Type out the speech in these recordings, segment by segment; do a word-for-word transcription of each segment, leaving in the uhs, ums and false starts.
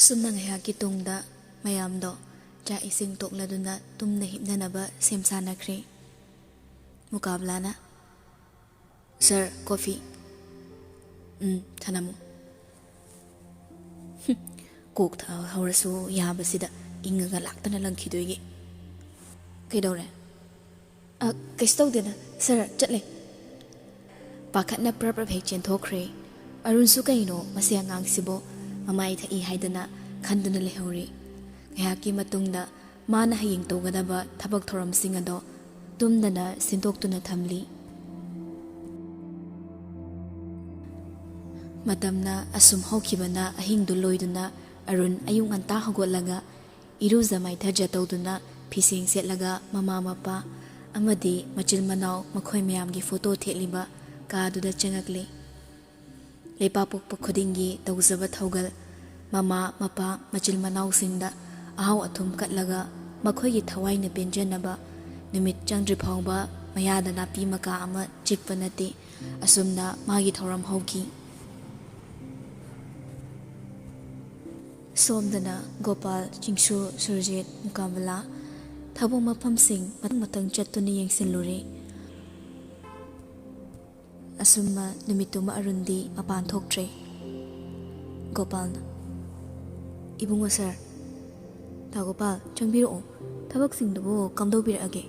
ꯁꯨꯝꯅ ꯉꯥꯏꯍꯥꯛꯀꯤ ꯇꯨꯡꯗ ꯃꯌꯥꯝꯗꯣ ꯆꯥꯛ ꯏꯁꯤꯡ ꯇꯣꯛꯂꯗꯨꯅ ꯇꯨꯝꯅ ꯍꯤꯞꯅꯅꯕ ꯁꯦꯝ ꯁꯥꯅꯈ꯭ꯔꯦ꯫ ꯃꯨꯀꯥꯕꯂꯥꯅ, "ꯁꯥꯔ, ꯀꯣꯐꯤ꯫" "ꯎꯝ, ꯊꯅꯝꯃꯨ꯫" "ꯍꯨꯝ, ꯀꯣꯛ ꯊꯛꯍꯧꯔꯁꯨ ꯌꯥꯕꯁꯤꯗ ꯏꯪꯉꯒ ꯂꯥꯛꯇꯅ ꯂꯪꯈꯤꯗꯣꯏꯒꯤ꯫" "ꯀꯩꯗꯧꯔꯦ?" "ꯑ, ꯀꯩꯁꯨ ꯇꯧꯗꯦꯗ, ꯁꯥꯔ, ꯆꯠꯂꯦ꯫" ꯄꯥꯈꯠꯅ ꯄ꯭ꯔꯞ ꯄ꯭ꯔꯞ ꯍꯦꯛ ꯆꯦꯟꯊꯣꯛꯈ꯭ꯔꯦ꯫ ꯑꯔꯨꯟꯁꯨ ꯀꯩꯅꯣ ꯃꯁꯤ ꯑꯉꯥꯡꯁꯤꯕꯣ ꯃꯃꯥꯏ ꯊꯛꯏ ꯍꯥꯏꯗꯅ ꯈꯟꯗꯨꯅ ꯂꯩꯍꯧꯔꯤ꯫ ꯉꯥꯏꯍꯥꯛꯀꯤ ꯃꯇꯨꯡꯗ ꯃꯥꯅ ꯍꯌꯦꯡ ꯇꯧꯒꯗꯕ ꯊꯕꯛ ꯊꯧꯔꯝꯁꯤꯡ ꯑꯗꯣ ꯇꯨꯝꯗꯅ ꯁꯤꯟꯗꯣꯛꯇꯨꯅ ꯊꯝꯂꯤ꯫ ꯃꯇꯝꯅ ꯑꯁꯨꯝ ꯍꯧꯈꯤꯕꯅ ꯑꯍꯤꯡꯗꯨ ꯂꯣꯏꯗꯨꯅ ꯑꯔꯨꯟ ꯑꯌꯨꯛ ꯉꯟꯇꯥ ꯍꯧꯒꯠꯂꯒ ꯏꯔꯨꯖ ꯃꯥꯏꯊꯖ ꯇꯧꯗꯨꯅ ꯐꯤꯁꯦꯡ ꯁꯦꯠꯂꯒ ꯃꯃꯥ ꯃꯄꯥ ꯑꯃꯗꯤ ꯃꯆꯤꯟ ꯃꯅꯥꯎ ꯃꯈꯣꯏ ꯃꯌꯥꯝꯒꯤ ꯐꯣꯇꯣ ꯊꯦꯠꯂꯤꯕ ꯀꯥꯗꯨꯗ ꯆꯪꯉꯛꯂꯤ꯫ ꯂꯩꯄꯥꯛꯄꯣꯛꯄ ꯈꯨꯗꯤꯡꯒꯤ ꯇꯧꯖꯕ ꯊꯧꯒꯜ, ꯃꯃꯥ ꯃꯄꯥ ꯃꯆꯤꯟ ꯃꯅꯥꯎꯁꯤꯡꯗ ꯑꯍꯥꯎ ꯑꯊꯨꯝ ꯀꯠꯂꯒ ꯃꯈꯣꯏꯒꯤ ꯊꯋꯥꯏꯅ ꯄꯦꯟꯖꯅꯕ ꯅꯨꯃꯤꯠ ꯆꯪꯗ꯭ꯔꯤ ꯐꯥꯎꯕ ꯃꯌꯥꯗ ꯅꯥꯄꯤ ꯃꯀꯥ ꯑꯃ ꯆꯤꯛꯄ ꯅꯠꯇꯦ꯫ ꯑꯁꯨꯝꯅ ꯃꯥꯒꯤ ꯊꯧꯔꯝ ꯍꯧꯈꯤ꯫ ꯁꯣꯝꯗꯅ ꯒꯣꯄꯥꯜ, ꯆꯤꯡꯁꯨ, ꯁꯨꯔꯖꯤꯠ, ꯃꯨꯀꯥꯕꯂꯥ ꯊꯕꯛ ꯃꯐꯝꯁꯤꯡ ꯃꯊꯪ ꯃꯊꯪ ꯆꯠꯇꯨꯅ ꯌꯦꯡꯁꯤꯜꯂꯨꯔꯦ꯫ ꯑꯁꯨꯝꯅ ꯅꯨꯃꯤꯠꯇꯨꯃ ꯑꯔꯨꯟꯗꯤ ꯃꯄꯥꯟ ꯊꯣꯛꯇ꯭ꯔꯦ꯫ ꯒꯣꯄꯥꯜꯅ, "ꯏꯕꯨꯡꯉꯣ ꯁꯥꯔ꯫" "ꯇꯥ ꯒꯣꯄꯥꯜ, ꯆꯪꯕꯤꯔꯛꯑꯣ, ꯊꯕꯛꯁꯤꯡꯗꯨꯕꯨ ꯀꯝꯗꯧꯕꯤꯔꯛꯑꯒꯦ?"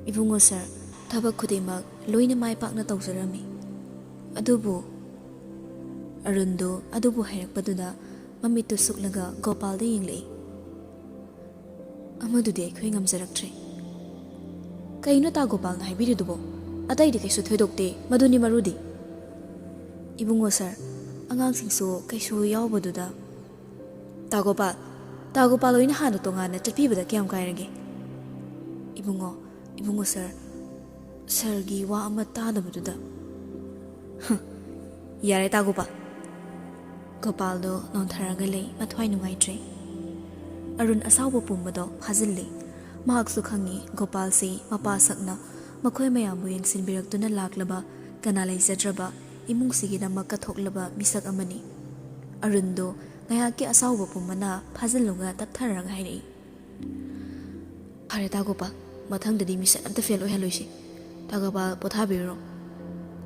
"ꯏꯕꯨꯡꯉꯣ ꯁꯥꯔ, ꯊꯕꯛ ꯈꯨꯗꯤꯡꯃꯛ ꯂꯣꯏꯅ ꯃꯥꯏ ꯄꯥꯛꯅ ꯇꯧꯖꯔꯝꯃꯤ꯫ ꯑꯗꯨꯕꯨ꯫" ꯑꯔꯨꯟꯗꯨ ꯑꯗꯨꯕꯨ ꯍꯥꯏꯔꯛꯄꯗꯨꯗ ꯃꯃꯤꯠꯇꯨ ꯁꯨꯛꯂꯒ ꯒꯣꯄꯥꯜꯗ ꯌꯦꯡꯂꯛꯏ꯫ "ꯑꯃꯗꯨꯗꯤ ꯑꯩꯈꯣꯏ ꯉꯝꯖꯔꯛꯇ꯭ꯔꯦ꯫" "ꯀꯩꯅꯣ ꯇꯥ ꯒꯣꯄꯥꯜꯅ ꯍꯥꯏꯕꯤꯔꯤꯗꯨꯕꯣ? ꯑꯇꯩꯗꯤ ꯀꯩꯁꯨ ꯊꯣꯏꯗꯣꯛꯇꯦ, ꯃꯗꯨꯅꯤ ꯃꯔꯨꯗꯤ꯫" "ꯏꯕꯨꯡꯉꯣ ꯁꯥꯔ, ꯑꯉꯥꯡꯁꯤꯡꯁꯨ ꯀꯩꯁꯨ ꯌꯥꯎꯕꯗꯨꯗ꯫" "ꯇꯥ ꯒꯣꯄꯥꯜ, ꯇꯥ ꯒꯣꯄꯥꯜ ꯍꯣꯏꯅ ꯍꯥꯟꯅ ꯇꯣꯉꯥꯟꯅ ꯆꯠꯄꯤꯕꯗ ꯀꯌꯥꯝ ꯀꯥꯏꯔꯒꯦ?" "ꯏꯕꯨꯡꯉꯣ, ꯏꯕꯨꯡꯉꯣ ꯁꯥꯔ, ꯁꯥꯔꯒꯤ ꯋꯥ ꯑꯃ ꯇꯥꯗꯕꯗꯨꯗ꯫" "ꯍ, ꯌꯥꯔꯦ ꯇꯥ ꯒꯣꯄꯥꯜ꯫" ꯒꯣꯄꯥꯜꯗꯣ ꯅꯣꯟꯊꯔꯒ ꯂꯩ, ꯃꯊ꯭ꯋꯥꯏ ꯅꯨꯡꯉꯥꯏꯇ꯭ꯔꯦ꯫ ꯑꯔꯨꯟ ꯑꯁꯥꯎꯕ ꯄꯨꯝꯕꯗꯣ ꯐꯥꯖꯤꯜꯂꯤ꯫ ꯃꯍꯥꯛꯁꯨ ꯈꯪꯉꯤ ꯒꯣꯄꯥꯜꯁꯤ ꯃꯄꯥ ꯁꯛꯅ ꯃꯈꯣꯏ ꯃꯌꯥꯝꯕꯨ ꯌꯦꯡꯁꯤꯟꯕꯤꯔꯛꯇꯨꯅ ꯂꯥꯛꯂꯕ, ꯀꯅꯥ ꯂꯩꯖꯗ꯭ꯔꯕ ꯏꯃꯨꯡꯁꯤꯒꯤꯗꯃꯛ ꯀꯠꯊꯣꯛꯂꯕ ꯃꯤꯁꯛ ꯑꯃꯅꯤ꯫ ꯑꯔꯨꯟꯗꯣ ꯉꯥꯏꯍꯥꯛꯀꯤ ꯑꯁꯥꯎꯕ ꯄꯨꯝꯕꯅ ꯐꯥꯖꯤꯜꯂꯒ ꯇꯞꯊꯔꯒ ꯍꯥꯏꯔꯛꯏ, "ꯐꯔꯦ ꯇꯥ ꯒꯣꯄꯥꯜ, ꯃꯊꯪꯗꯗꯤ ꯃꯤꯁꯟ ꯑꯝꯇ ꯐꯦꯜ ꯑꯣꯏꯍꯜꯂꯣꯏꯁꯤ꯫ ꯇꯥ ꯒꯣꯄꯥꯜ ꯄꯣꯊꯥꯕꯤꯔꯨꯔꯣ,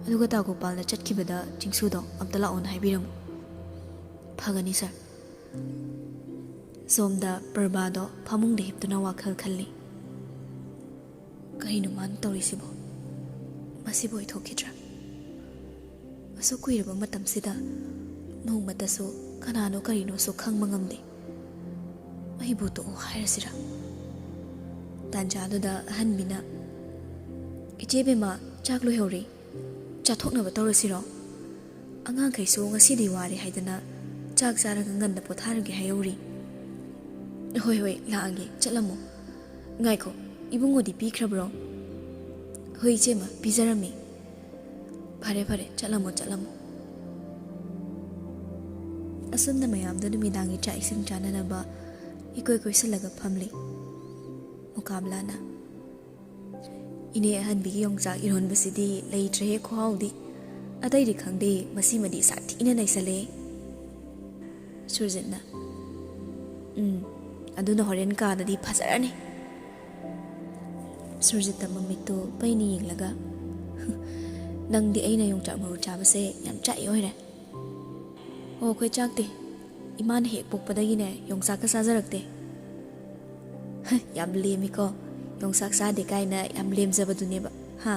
ꯑꯗꯨꯒ ꯇꯥ ꯒꯣꯄꯥꯜꯅ ꯆꯠꯈꯤꯕꯗ ꯆꯤꯡꯁꯨꯗꯣ ꯑꯝꯇ ꯂꯥꯛꯑꯣꯅ ꯍꯥꯏꯕꯤꯔꯝꯃꯨ꯫" "ꯐꯒꯅꯤ ꯁꯥꯔ꯫" ꯁꯣꯝꯗ ꯄ꯭ꯔꯚꯥꯗꯣ ꯐꯃꯨꯡꯗ ꯍꯤꯞꯇꯨꯅ ꯋꯥꯈꯜ ꯈꯜꯂꯤ꯫ "ꯀꯔꯤꯅꯣ ꯃꯥꯅ ꯇꯧꯔꯤꯁꯤꯕꯣ? ꯃꯁꯤꯕꯨ ꯑꯣꯏꯊꯣꯛꯈꯤꯗ꯭ꯔꯥ? ꯑꯁꯨꯛ ꯀꯨꯏꯔꯕ ꯃꯇꯝꯁꯤꯗ ꯅꯣꯡꯃꯇꯁꯨ ꯀꯅꯥꯅꯣ ꯀꯔꯤꯅꯣꯁꯨ ꯈꯪꯕ ꯉꯝꯗꯦ꯫ ꯑꯩꯕꯨ ꯇꯣꯛꯑꯣ ꯍꯥꯏꯔꯁꯤꯔꯥ?" ꯇꯥꯟꯖꯥꯗꯨꯗ ꯑꯍꯟꯕꯤꯅ, "ꯏꯆꯦ ꯕꯦꯝꯃ, ꯆꯥꯛ ꯂꯣꯏꯍꯧꯔꯦ꯫ ꯆꯥꯊꯣꯛꯅꯕ ꯇꯧꯔꯁꯤꯔꯣ? ꯑꯉꯥꯡꯈꯩꯁꯨ ꯉꯁꯤꯗꯤ ꯋꯥꯔꯦ ꯍꯥꯏꯗꯅ ꯆꯥꯛ ꯆꯥꯔꯒ ꯉꯟꯅ ꯄꯣꯊꯥꯔꯒꯦ ꯍꯥꯏꯍꯧꯔꯤ꯫" "ꯍꯣꯏ, ꯍꯣꯏ, ꯂꯥꯛꯑꯒꯦ, ꯆꯠꯂꯝꯃꯣ꯫" "ꯉꯥꯏꯈꯣ, ꯏꯕꯨꯡꯉꯣꯗꯤ ꯄꯤꯈ꯭ꯔꯕ꯭ꯔꯣ?" "ꯍꯣꯏ ꯏꯆꯦꯃ, ꯄꯤꯖꯔꯝꯃꯤ꯫" "ꯐꯔꯦ, ꯐꯔꯦ, ꯆꯠꯂꯝꯃꯣ, ꯆꯠꯂꯝꯃꯣ꯫" ꯑꯁꯨꯝꯅ ꯃꯌꯥꯝꯗꯣ ꯅꯨꯃꯤꯗꯥꯡꯒꯤ ꯆꯥꯛ ꯏꯁꯤꯡ ꯆꯥꯅꯅꯕ ꯏꯀꯣꯏ ꯀꯣꯏꯁꯤꯜꯂꯒ ꯐꯝꯂꯤ꯫ ꯃꯨꯀꯥꯝꯂꯥꯅ, "ꯏꯅꯦ ꯑꯍꯟꯕꯤꯒꯤ ꯌꯣꯡꯆꯥꯛ ꯏꯔꯣꯟꯕꯁꯤꯗꯤ ꯂꯩꯇ꯭ꯔꯦꯍꯦ ꯈꯨꯍꯥꯎꯗꯤ꯫ ꯑꯇꯩꯗꯤ ꯈꯪꯗꯦ, ꯃꯁꯤꯃꯗꯤ ꯁꯥꯊꯤꯅ ꯅꯩꯁꯜꯂꯦ꯫" ꯁꯨꯔꯖꯤꯠꯅ, "ꯎꯝ, ꯑꯗꯨꯅ ꯍꯣꯔꯦꯟ ꯀꯥꯗꯗꯤ ꯐꯖꯔꯅꯤ꯫" ꯁꯨꯔꯖꯤꯠꯇ ꯃꯃꯤꯠꯇꯨ ꯄꯩꯅ ꯌꯦꯡꯂꯒ, "ꯅꯪꯗꯤ ꯑꯩꯅ ꯌꯣꯡꯆꯥꯛ ꯃꯔꯨ ꯆꯥꯕꯁꯦ ꯌꯥꯝ ꯆꯥꯛꯏ ꯑꯣꯏꯔꯦ꯫" "ꯑꯣ, ꯑꯩꯈꯣꯏ ꯆꯥꯛꯇꯦ꯫ ꯏꯃꯥꯅ ꯍꯦꯛ ꯄꯣꯛꯄꯗꯒꯤꯅꯦ ꯌꯣꯡꯆꯥꯛꯀ ꯆꯥꯖꯔꯛꯇꯦ꯫" "ꯍ, ꯌꯥꯝ ꯂꯦꯝꯃꯤꯀꯣ꯫ ꯌꯣꯡꯆꯥꯛ ꯆꯥꯗꯦ ꯀꯥꯏꯅ ꯌꯥꯝ ꯂꯦꯝꯖꯕꯗꯨꯅꯦꯕ, ꯍꯥ?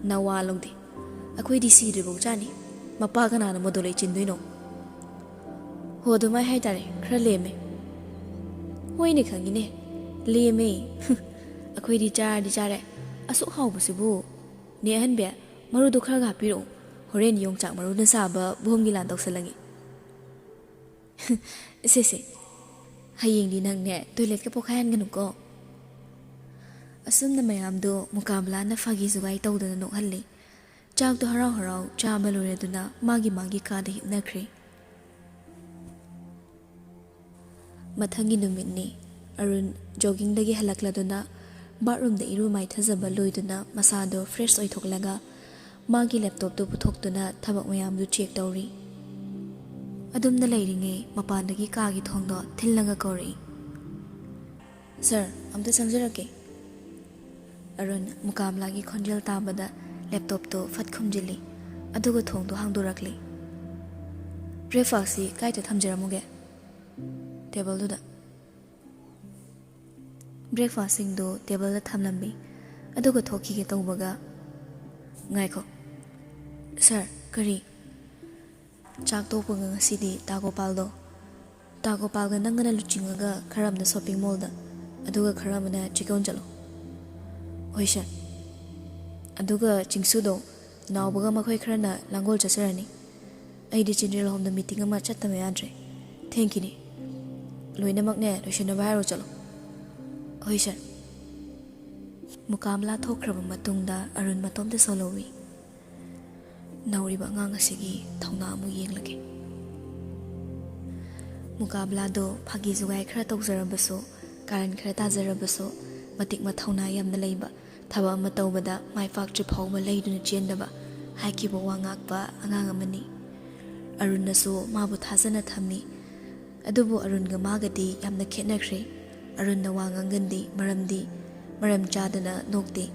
ꯅꯋꯥ ꯂꯧꯗꯦ꯫ ꯑꯩꯈꯣꯏꯗꯤ ꯁꯤꯗ꯭ꯔꯤꯐꯥꯎ ꯆꯥꯅꯤ꯫ ꯃꯄꯥ ꯀꯅꯥꯅ ꯃꯗꯣ ꯂꯩ ꯆꯤꯟꯗꯣꯏꯅꯣ?" "ꯍꯣ, ꯑꯗꯨꯃꯥꯏ ꯍꯥꯏꯇꯥꯔꯦ, ꯈꯔ ꯂꯦꯝꯃꯦ꯫" "ꯍꯣꯏꯅꯦ, ꯈꯪꯉꯤꯅꯦ, ꯂꯦꯝꯃꯦ꯫ ꯑꯩꯈꯣꯏꯗꯤ ꯆꯥꯔꯗꯤ ꯆꯥꯔꯦ꯫ ꯑꯁꯨꯛ ꯍꯥꯎꯕꯁꯤꯕꯨ꯫ ꯅꯦ ꯑꯍꯟꯕꯤ, ꯃꯔꯨꯗꯣ ꯈꯔꯒ ꯍꯥꯞꯄꯤꯔꯛꯑꯣ꯫ ꯍꯣꯔꯦꯟ ꯌꯣꯡꯆꯥꯛ ꯃꯔꯨꯅ ꯁꯥꯕ ꯕꯣꯝꯒꯤ ꯂꯥꯟ ꯇꯧꯁꯜꯂꯒꯦ꯫" "ꯁꯦ, ꯁꯦ, ꯍꯌꯦꯡꯗꯤ ꯅꯪꯅꯦ ꯇꯣꯏꯂꯦꯠꯀ ꯄꯣꯛꯈꯥꯏꯍꯟꯒꯅꯨꯀꯣ꯫" ꯑꯁꯨꯝꯅ ꯃꯌꯥꯝꯗꯣ ꯃꯨꯀꯥꯕꯂꯥꯅ ꯐꯥꯒꯤ ꯖꯨꯒꯥꯏ ꯇꯧꯗꯅ ꯅꯣꯛꯍꯜꯂꯤ꯫ ꯆꯥꯛꯇꯣ ꯍꯔꯥꯎ ꯍꯔꯥꯎ ꯆꯥꯕ ꯂꯣꯏꯔꯗꯨꯅ ꯃꯥꯒꯤ ꯃꯥꯒꯤ ꯀꯥꯗ ꯍꯤꯞꯅꯈ꯭ꯔꯦ꯫ ꯃꯊꯪꯒꯤ ꯅꯨꯃꯤꯠꯅꯤ꯫ ꯑꯔꯨꯟ ꯖꯣꯒꯤꯡꯗꯒꯤ ꯍꯜꯂꯛꯂꯗꯨꯅ ꯕꯥꯠꯔꯨꯝꯗ ꯏꯔꯨ ꯃꯥꯏꯊꯖꯕ ꯂꯣꯏꯗꯨꯅ ꯃꯁꯥꯗꯣ ꯐ꯭ꯔꯦꯁ ꯑꯣꯏꯊꯣꯛꯂꯒ ꯃꯥꯒꯤ ꯂꯦꯞꯇꯣꯞꯇꯨ ꯄꯨꯊꯣꯛꯇꯨꯅ ꯊꯕꯛ ꯃꯌꯥꯝꯗꯨ ꯆꯦꯛ ꯇꯧꯔꯤ꯫ ꯑꯗꯨꯝꯅ ꯂꯩꯔꯤꯉꯩ ꯃꯄꯥꯟꯗꯒꯤ ꯀꯥꯒꯤ ꯊꯣꯡꯗꯣ ꯊꯤꯜꯂꯒ ꯀꯧꯔꯛꯏ꯫ "ꯁꯥꯔ, ꯑꯝꯇ ꯆꯪꯖꯔꯛꯀꯦ꯫" ꯑꯔꯨꯟ ꯃꯨꯀꯥꯝꯂꯥꯒꯤ ꯈꯣꯟꯖꯦꯜ ꯇꯥꯕꯗ ꯂꯦꯞꯇꯣꯞꯇꯣ ꯐꯠ ꯈꯨꯝꯖꯤꯜꯂꯤ, ꯑꯗꯨꯒ ꯊꯣꯡꯗꯣ ꯍꯥꯡꯗꯣꯔꯛꯂꯤ꯫ "ꯕ꯭ꯔꯦꯛꯐꯥꯁꯁꯤ ꯀꯥꯏꯗ ꯊꯝꯖꯔꯝꯃꯨꯒꯦ?" "ꯇꯦꯕꯜꯗꯨꯗ꯫" ꯕ꯭ꯔꯦꯛꯐꯥꯁꯁꯤꯡꯗꯨ ꯇꯦꯕꯜꯗ ꯊꯝꯂꯝꯃꯤ, ꯑꯗꯨꯒ ꯊꯣꯛꯈꯤꯒꯦ ꯇꯧꯕꯒ, "ꯉꯥꯏꯈꯣ꯫" "ꯁꯥꯔ, ꯀꯔꯤ?" "ꯆꯥꯛ ꯇꯣꯛꯄꯒ ꯉꯁꯤꯗꯤ ꯇꯥ ꯒꯣꯄꯥꯜꯗꯣ, ꯇꯥ ꯒꯣꯄꯥꯜꯒ ꯅꯪꯒꯅ ꯂꯨꯆꯤꯡꯉꯒ ꯈꯔ ꯑꯃꯅ ꯁꯣꯄꯤꯡ ꯃꯣꯜꯗ, ꯑꯗꯨꯒ ꯈꯔ ꯑꯃꯅ ꯆꯦꯛꯀꯣꯟ ꯆꯠꯂꯣ꯫" "ꯍꯣꯏ ꯁꯥꯔ꯫" "ꯑꯗꯨꯒ ꯆꯤꯡꯁꯨꯗꯣ, ꯅꯥꯎꯕꯒ ꯃꯈꯣꯏ ꯈꯔꯅ ꯂꯥꯡꯒꯣꯜ ꯆꯠꯆꯔꯅꯤ꯫ ꯑꯩꯗꯤ ꯆꯤꯟꯗ꯭ꯔꯦꯜ ꯍꯣꯝꯗ ꯃꯤꯇꯤꯡ ꯑꯃ ꯆꯠꯇꯕ ꯌꯥꯗ꯭ꯔꯦ꯫ ꯊꯦꯡꯈꯤꯅꯤ꯫ ꯂꯣꯏꯅꯃꯛꯅꯦ ꯂꯣꯏꯁꯤꯟꯅꯕ ꯍꯥꯏꯔꯣ, ꯆꯠꯂꯣ꯫" "ꯍꯣꯏ ꯁꯥꯔ꯫" ꯃꯨꯀꯥꯝꯂꯥ ꯊꯣꯛꯈ꯭ꯔꯕ ꯃꯇꯨꯡꯗ ꯑꯔꯨꯟ ꯃꯇꯣꯝꯇ ꯁꯣꯜꯍꯧꯏ꯫ ꯅꯧꯔꯤꯕ ꯑꯉꯥꯡ ꯑꯁꯤꯒꯤ ꯊꯧꯅꯥ ꯑꯃꯨꯛ ꯌꯦꯡꯂꯒꯦ꯫ ꯃꯨꯀꯥꯕꯂꯥꯗꯣ ꯐꯥꯒꯤ ꯖꯨꯒꯥꯏ ꯈꯔ ꯇꯧꯖꯔꯕꯁꯨ, ꯀꯥꯔꯟ ꯈꯔ ꯇꯥꯖꯔꯕꯁꯨ, ꯃꯇꯤꯛ ꯃꯊꯧꯅꯥ ꯌꯥꯝꯅ ꯂꯩꯕ, ꯊꯕꯛ ꯑꯃ ꯇꯧꯕꯗ ꯃꯥꯏ ꯄꯥꯛꯇ꯭ꯔꯤ ꯐꯥꯎꯕ ꯂꯩꯗꯨꯅ ꯆꯦꯟꯗꯕ, ꯍꯥꯏꯈꯤꯕ ꯋꯥ ꯉꯥꯛꯄ ꯑꯉꯥꯡ ꯑꯃꯅꯤ꯫ ꯑꯔꯨꯟꯅꯁꯨ ꯃꯥꯕꯨ ꯊꯥꯖꯅ ꯊꯝꯃꯤ꯫ ꯑꯗꯨꯕꯨ ꯑꯔꯨꯟꯒ ꯃꯥꯒꯗꯤ ꯌꯥꯝꯅ ꯈꯦꯠꯅꯈ꯭ꯔꯦ꯫ ꯑꯔꯨꯟꯅ ꯋꯥ ꯉꯥꯡꯒꯟꯗꯦ, ꯃꯔꯝꯗꯤ ꯃꯔꯝ ꯆꯥꯗꯅ ꯅꯣꯛꯇꯦ꯫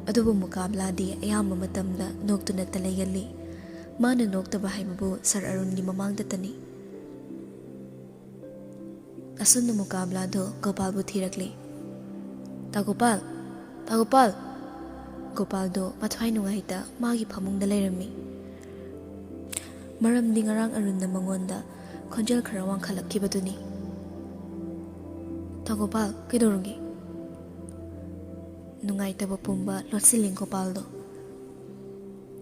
ꯑꯗꯨꯕꯨ ꯃꯨꯀꯥꯕꯂꯥꯗꯤ ꯑꯌꯥꯝꯕ ꯃꯇꯝꯗ ꯅꯣꯛꯇꯨꯅꯇ ꯂꯩꯒꯜꯂꯤ꯫ ꯃꯥꯅ ꯅꯣꯛꯇꯕ ꯍꯥꯏꯕꯕꯨ ꯁꯥꯔ ꯑꯔꯨꯟꯒꯤ ꯃꯃꯥꯡꯗꯇꯅꯤ꯫ ꯑꯁꯨꯝꯅ ꯃꯨꯀꯥꯕꯂꯥꯗꯣ ꯒꯣꯄꯥꯜꯕꯨ ꯊꯤꯔꯛꯂꯤ꯫ "ꯇꯥ ꯒꯣꯄꯥꯜ! ꯇꯥ ꯒꯣꯄꯥꯜ!" ꯒꯣꯄꯥꯜꯗꯣ ꯃꯊ꯭ꯋꯥꯏ ꯅꯨꯡꯉꯥꯏꯇ ꯃꯥꯒꯤ ꯐꯃꯨꯡꯗ ꯂꯩꯔꯝꯃꯤ꯫ ꯃꯔꯝꯗꯤ ꯉꯔꯥꯡ ꯑꯔꯨꯟꯅ ꯃꯉꯣꯟꯗ ꯈꯣꯟꯖꯦꯜ ꯈꯔ ꯋꯥꯡꯈꯠꯂꯛꯈꯤꯕꯗꯨꯅꯤ꯫ "ꯇꯥ ꯒꯣꯄꯥꯜ, ꯀꯩꯗꯧꯔꯒꯦ?" ꯅꯨꯡꯉꯥꯏꯇꯕ ꯄꯨꯝꯕ ꯂꯣꯠꯁꯤꯜꯂꯤ ꯒꯣꯄꯥꯜꯗꯣ꯫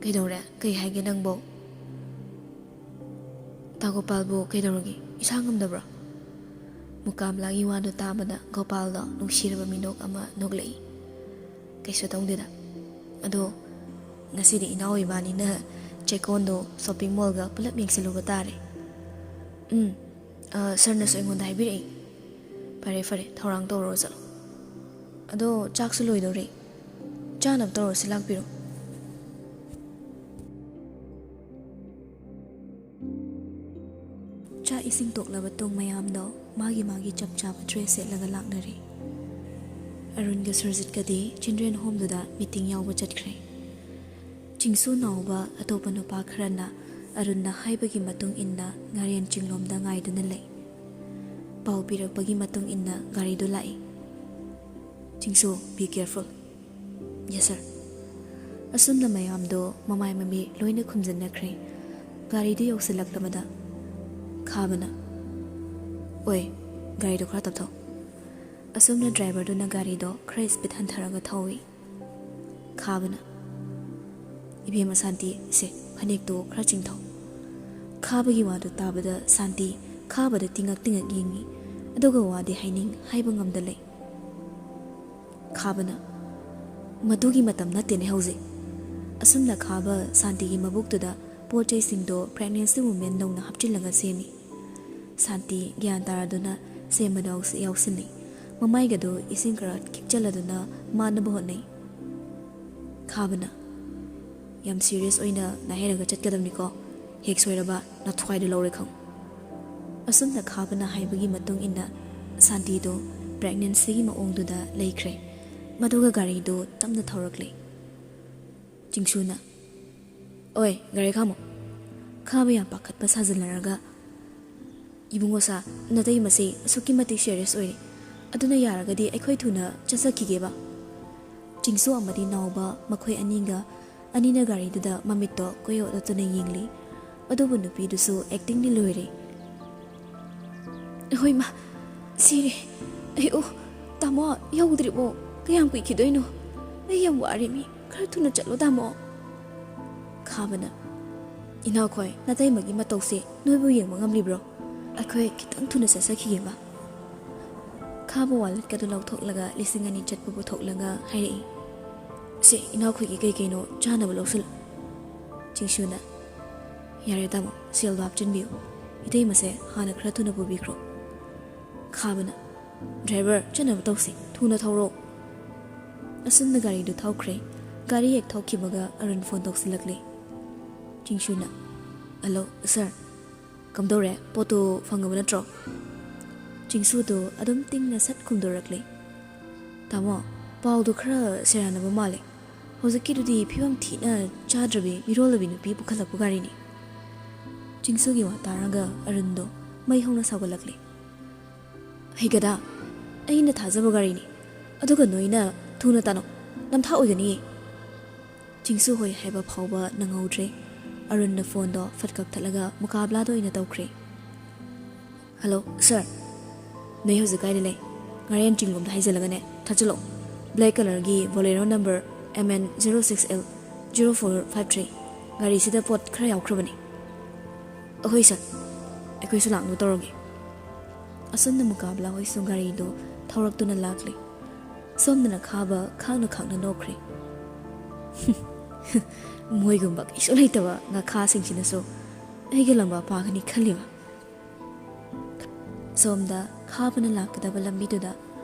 "ꯀꯩꯗꯧꯔꯦ? ꯀꯩ ꯍꯥꯏꯒꯦ ꯅꯪꯕꯣ?" "ꯇꯥ ꯒꯣꯄꯥꯜꯕꯨ ꯀꯩꯗꯧꯔꯒꯦ? ꯏꯁꯥ ꯉꯝꯗꯕ꯭ꯔꯣ?" ꯃꯨꯀꯥꯕꯂꯥꯒꯤ ꯋꯥꯗꯨ ꯇꯥꯕꯗ ꯒꯣꯄꯥꯜꯗꯣ ꯅꯨꯡꯁꯤꯔꯕ ꯃꯤꯅꯣꯛ ꯑꯃ ꯅꯣꯛꯂꯛꯏ꯫ "ꯀꯩꯁꯨ ꯇꯧꯗꯦꯗ꯫ ꯑꯗꯣ ꯉꯁꯤꯗꯤ ꯏꯅꯥꯎ ꯏꯕꯥꯅꯤꯅ ꯆꯦꯛꯀꯣꯟꯗꯣ ꯁꯣꯄꯤꯡ ꯃꯣꯜꯒ ꯄꯨꯂꯞ ꯌꯦꯡꯁꯤꯜꯂꯨꯕ ꯇꯥꯔꯦ꯫" "ꯎꯝ, ꯑ, ꯁꯥꯔꯅꯁꯨ ꯑꯩꯉꯣꯟꯗ ꯍꯥꯏꯕꯤꯔꯛꯏ꯫" "ꯐꯔꯦ, ꯐꯔꯦ, ꯊꯧꯔꯥꯡ ꯇꯧꯔꯨꯔꯣ, ꯆꯠꯂꯣ꯫ ꯑꯗꯣ ꯆꯥꯛꯁꯨ ꯂꯣꯏꯗꯧꯔꯦ꯫ ꯆꯥꯅꯕ ꯇꯧꯔꯁꯤ, ꯂꯥꯛꯄꯤꯔꯣ꯫" ꯏꯁꯤꯡ ꯇꯣꯛꯂꯕ ꯇꯨꯡ ꯃꯌꯥꯝꯗꯣ ꯃꯥꯒꯤ ꯃꯥꯒꯤ ꯆꯞ ꯆꯥꯕ ꯗ꯭ꯔꯦꯁ ꯁꯦꯠꯂꯒ ꯂꯥꯛꯅꯔꯦ꯫ ꯑꯔꯨꯟꯒ ꯁꯨꯔꯖꯤꯠꯀꯗꯤ ꯆꯤꯜꯗ꯭ꯔꯦꯟ ꯍꯣꯝꯗꯨꯗ ꯃꯤꯇꯤꯡ ꯌꯥꯎꯕ ꯆꯠꯈ꯭ꯔꯦ꯫ ꯆꯤꯡꯁꯨ ꯅꯥꯎꯕ ꯑꯇꯣꯞꯄ ꯅꯨꯄꯥ ꯈꯔꯅ ꯑꯔꯨꯟꯅ ꯍꯥꯏꯕꯒꯤ ꯃꯇꯨꯡ ꯏꯟꯅ ꯉꯥꯔꯦꯟ ꯆꯤꯡꯂꯣꯝꯗ ꯉꯥꯏꯗꯨꯅ ꯂꯩ꯫ ꯄꯥꯎ ꯄꯤꯔꯛꯄꯒꯤ ꯃꯇꯨꯡ ꯏꯟꯅ ꯒꯥꯔꯤꯗꯨ ꯂꯥꯛꯏ꯫ ꯆꯤꯡꯁꯨ, be careful꯫ Yes sir꯫ ꯑꯁꯨꯝꯅ ꯃꯌꯥꯝꯗꯣ ꯃꯃꯥꯏ ꯃꯃꯤ ꯂꯣꯏꯅ ꯈꯨꯝꯖꯤꯟꯅꯈ꯭ꯔꯦ꯫ ꯒꯥꯔꯤꯗꯨ ꯌꯧꯁꯤꯜꯂꯛꯂꯕꯗ ꯈꯥꯕꯅ, "ꯑꯣꯏ, ꯒꯥꯔꯤꯗꯣ ꯈꯔ ꯇꯞꯊꯧ꯫" ꯑꯁꯨꯝꯅ ꯗ꯭ꯔꯥꯏꯚꯔꯗꯨꯅ ꯒꯥꯔꯤꯗꯣ ꯈꯔ ꯁ꯭ꯄꯤꯗ ꯍꯟꯊꯔꯒ ꯊꯧꯏ꯫ ꯈꯥꯕꯅ, "ꯏꯕꯦꯝꯃ ꯁꯥꯟꯇꯤ, ꯁꯦ, ꯐꯅꯦꯛꯇꯣ ꯈꯔ ꯆꯤꯡꯊꯧ꯫" ꯈꯥꯕꯒꯤ ꯋꯥꯗꯨ ꯇꯥꯕꯗ ꯁꯥꯟꯇꯤ ꯈꯥꯕꯗ ꯇꯤꯡꯉꯛ ꯇꯤꯡꯉꯛ ꯌꯦꯡꯉꯤ, ꯑꯗꯨꯒ ꯋꯥꯗꯤ ꯍꯥꯏꯅꯤꯡ ꯍꯥꯏꯕ ꯉꯝꯗ ꯂꯩ꯫ ꯈꯥꯕꯅ, "ꯃꯗꯨꯒꯤ ꯃꯇꯝ ꯅꯠꯇꯦꯅꯦ ꯍꯧꯖꯤꯛ꯫" ꯑꯁꯨꯝꯅ ꯈꯥꯕ ꯁꯥꯟꯇꯤꯒꯤ ꯃꯕꯨꯛꯇꯨꯗ ꯄꯣꯠ ꯆꯩꯁꯤꯡꯗꯣ pregnancy woman ꯗꯧꯅ ꯍꯥꯞꯆꯤꯜꯂꯒ ꯁꯦꯝꯃꯤ꯫ ꯁꯥꯟꯇꯤ ꯒ꯭ꯌꯥꯟ ꯇꯥꯔꯗꯨꯅ ꯁꯦꯝꯕꯗ ꯌꯥꯎꯁ-, ꯌꯥꯎꯁꯤꯜꯂꯤ꯫ ꯃꯃꯥꯏꯒꯗꯨ ꯏꯁꯤꯡ ꯈꯔ ꯈꯤꯛꯆꯜꯂꯗꯨꯅ ꯃꯥꯟꯅꯕ ꯍꯣꯠꯅꯩ꯫ ꯈꯥꯕꯅ, "ꯌꯥꯝ serious ꯑꯣꯏꯅ ꯅꯥꯏꯍꯩꯔꯒ ꯆꯠꯀꯗꯕꯅꯤꯀꯣ꯫ ꯍꯦꯛ ꯁꯣꯏꯔꯕ ꯅꯊ꯭ꯋꯥꯏꯗꯨ ꯂꯧꯔꯦ ꯈꯪꯉꯨ꯫" ꯑꯁꯨꯝꯅ ꯈꯥꯕꯅ ꯍꯥꯏꯕꯒꯤ ꯃꯇꯨꯡ ꯏꯟꯅ ꯁꯥꯟꯇꯤꯗꯨ pregnancy ꯒꯤ ꯃꯑꯣꯡꯗꯨꯗ ꯂꯩꯈ꯭ꯔꯦ꯫ ꯃꯗꯨꯒ ꯒꯥꯔꯤꯗꯨ ꯇꯞꯅ ꯊꯧꯔꯛꯂꯦ꯫ ꯆꯤꯡꯁꯨꯅ, "ꯑꯣꯏ, ꯒꯥꯔꯤ ꯈꯥꯝꯃꯣ꯫" ꯈꯥꯕ ꯌꯥꯝ ꯄꯥꯈꯠꯄ ꯁꯥꯖꯤꯜꯂꯔꯒ, "ꯏꯕꯨꯡꯉꯣ ꯁꯥ, ꯅꯇꯩꯃꯁꯦ ꯑꯁꯨꯛꯀꯤ ꯃꯇꯤꯛ serious ꯑꯣꯏꯔꯦ꯫ ꯑꯗꯨꯅ ꯌꯥꯔꯒꯗꯤ ꯑꯩꯈꯣꯏ ꯊꯨꯅ ꯆꯠꯆꯈꯤꯒꯦꯕ꯫" ꯆꯤꯡꯁꯨ ꯑꯃꯗꯤ ꯅꯥꯎꯕ ꯃꯈꯣꯏ ꯑꯅꯤꯒ ꯑꯅꯤꯅ ꯒꯥꯔꯤꯗꯨꯗ ꯃꯃꯤꯠꯇꯣ ꯀꯣꯏꯑꯣꯠ ꯑꯣꯠꯇꯨꯅ ꯌꯦꯡꯂꯤ꯫ ꯑꯗꯨꯕꯨ ꯅꯨꯄꯤꯗꯨꯁꯨ acting ꯗꯤ ꯂꯣꯏꯔꯦ꯫ "ꯑꯩꯈꯣꯏ ꯃꯥ ꯁꯤꯔꯦ꯫ ꯑꯩ, ꯑꯣ, ꯇꯥꯃꯣ ꯌꯧꯗ꯭ꯔꯤꯕꯣ? ꯀꯌꯥꯝ ꯀꯨꯏꯈꯤꯗꯣꯏꯅꯣ? ꯑꯩ ꯌꯥꯝ ꯋꯥꯔꯦ ꯃꯤ꯫ ꯈꯔ ꯊꯨꯅ ꯆꯠꯂꯣ ꯇꯥꯃꯣ꯫" ꯈꯥꯕꯅ, "ꯏꯅꯥꯎꯈꯣꯏ, ꯅꯇꯩꯃꯒꯤ ꯃꯇꯧꯁꯦ ꯅꯣꯏꯕꯨ ꯌꯦꯡꯕ ꯉꯝꯂꯤꯕ꯭ꯔꯣ? ꯑꯩꯈꯣꯏ ꯈꯤꯇꯪ ꯊꯨꯅ ꯆꯠꯆꯈꯤꯒꯦꯕ꯫" ꯈꯥꯕ wallet ꯀꯗꯨ ꯂꯧꯊꯣꯛꯂꯒ ꯂꯤꯁꯤꯡ ꯑꯅꯤ ꯆꯠꯄ ꯄꯨꯊꯣꯛꯂꯒ ꯍꯥꯏꯔꯛꯏ, "ꯁꯦ, ꯏꯅꯥꯎꯈꯣꯏꯒꯤ ꯀꯩ ꯀꯩꯅꯣ ꯆꯥꯅꯕ ꯂꯧꯁꯤꯜꯂꯨ꯫" ꯆꯤꯡꯁꯨꯅ, "ꯌꯥꯔꯦ ꯇꯥꯃꯣ, ꯁꯦꯜꯗꯣ ꯍꯥꯞꯆꯤꯟꯕꯤꯌꯨ꯫ ꯏꯇꯩꯃꯁꯦ ꯍꯥꯟꯅ ꯈꯔ ꯊꯨꯅ ꯄꯨꯕꯤꯈ꯭ꯔꯣ꯫" ꯈꯥꯕꯅ, "Driver, ꯆꯠꯅꯕ ꯇꯧꯁꯤ, ꯊꯨꯅ ꯊꯧꯔꯣ꯫" ꯑꯁꯨꯝꯅ ꯒꯥꯔꯤꯗꯨ ꯊꯧꯈ꯭ꯔꯦ꯫ ꯒꯥꯔꯤ ꯍꯦꯛ ꯊꯧꯈꯤꯕꯒ ꯑꯔꯨꯟ phone ꯇꯧꯁꯤꯜꯂꯛꯂꯦ꯫ ꯆꯤꯡꯁꯨꯅ, "Hello sir꯫" "ꯀꯝꯗꯧꯔꯦ? ꯄꯣꯠꯇꯨ ꯐꯪꯉꯕ ꯅꯠꯇ꯭ꯔꯣ?" ꯆꯤꯡꯁꯨꯗꯨ ꯑꯗꯨꯝ ꯇꯤꯡꯅ ꯁꯠ ꯈꯨꯝꯗꯣꯔꯛꯂꯦ꯫ "ꯇꯥꯃꯣ, ꯄꯥꯎꯗꯨ ꯈꯔ ꯁꯦꯔꯥꯟꯅꯕ ꯃꯥꯜꯂꯦ꯫ ꯍꯧꯖꯤꯛꯀꯤꯗꯨꯗꯤ ꯐꯤꯕꯝ ꯊꯤꯅ ꯆꯥꯗ꯭ꯔꯕꯤ ꯃꯤꯔꯣꯜꯂꯕꯤ ꯅꯨꯄꯤ ꯄꯨꯈꯠꯂꯛꯄ ꯒꯥꯔꯤꯅꯤ꯫" ꯆꯤꯡꯁꯨꯒꯤ ꯋꯥ ꯇꯥꯔꯒ ꯑꯔꯨꯟꯗꯣ ꯃꯩ ꯍꯧꯅ ꯁꯥꯎꯒꯠꯂꯛꯂꯦ꯫ "ꯍꯩꯒꯗ, ꯑꯩꯅ ꯊꯥꯖꯕ ꯒꯥꯔꯤꯅꯤ꯫ ꯑꯗꯨꯒ ꯅꯣꯏꯅ ꯊꯨꯅ ꯇꯥꯅꯧ, ꯅꯝꯊꯥꯛ ꯑꯣꯏꯒꯅꯤꯌꯦ꯫" ꯆꯤꯡꯁꯨ ꯍꯣꯏ ꯍꯥꯏꯕ ꯐꯥꯎꯕ ꯅꯪꯍꯧꯗ꯭ꯔꯦ꯫ ꯑꯔꯨꯟꯅ ꯐꯣꯟꯗꯣ ꯐꯠ ꯀꯛꯊꯠꯂꯒ ꯃꯨꯀꯥꯕꯂꯥꯗ ꯑꯣꯏꯅ ꯇꯧꯈ꯭ꯔꯦ꯫ "ꯍꯜꯂꯣ ꯁꯥꯔ, ꯅꯣꯏ ꯍꯧꯖꯤꯛ ꯀꯥꯏꯗ ꯂꯩ? ꯉꯥꯔꯦꯟ ꯆꯤꯡꯂꯣꯝꯗ ꯍꯥꯏꯖꯤꯜꯂꯒꯅꯦ ꯊꯥꯖꯤꯜꯂꯛꯑꯣ꯫ ꯕ꯭ꯂꯦꯛ ꯀꯂꯔꯒꯤ Bolero number M N zero six L zero four five three. ꯒꯥꯔꯤꯁꯤꯗ ꯄꯣꯠ ꯈꯔ ꯌꯥꯎꯈ꯭ꯔꯕꯅꯤ꯫" "ꯑꯍꯣꯏ ꯁꯥꯔ, ꯑꯩꯈꯣꯏꯁꯨ ꯂꯥꯛꯅꯕ ꯇꯧꯔꯒꯦ꯫" ꯑꯁꯨꯝꯅ ꯃꯨꯀꯥꯕꯂꯥ ꯍꯣꯏꯁꯨ ꯒꯥꯔꯤꯗꯨ ꯊꯧꯔꯛꯇꯨꯅ ꯂꯥꯛꯂꯦ꯫ ꯁꯣꯝꯗꯅ ꯈꯥꯕ ꯈꯥꯡꯅ ꯈꯥꯡꯅ ꯅꯣꯛꯈ꯭ꯔꯦ꯫ "ꯃꯣꯏꯒꯨꯝꯕ ꯀꯩꯁꯨ ꯂꯩꯇꯕ ꯉꯥꯈꯥꯁꯤꯡꯁꯤꯅꯁꯨ ꯑꯩꯒ ꯂꯝꯕꯥ ꯄꯥꯒꯅꯤ ꯈꯜꯂꯤꯕ?" ꯁꯣꯝꯗ ꯈꯥꯕꯅ ꯂꯥꯛꯀꯗꯕ ꯂꯝꯕꯤꯗꯨꯗ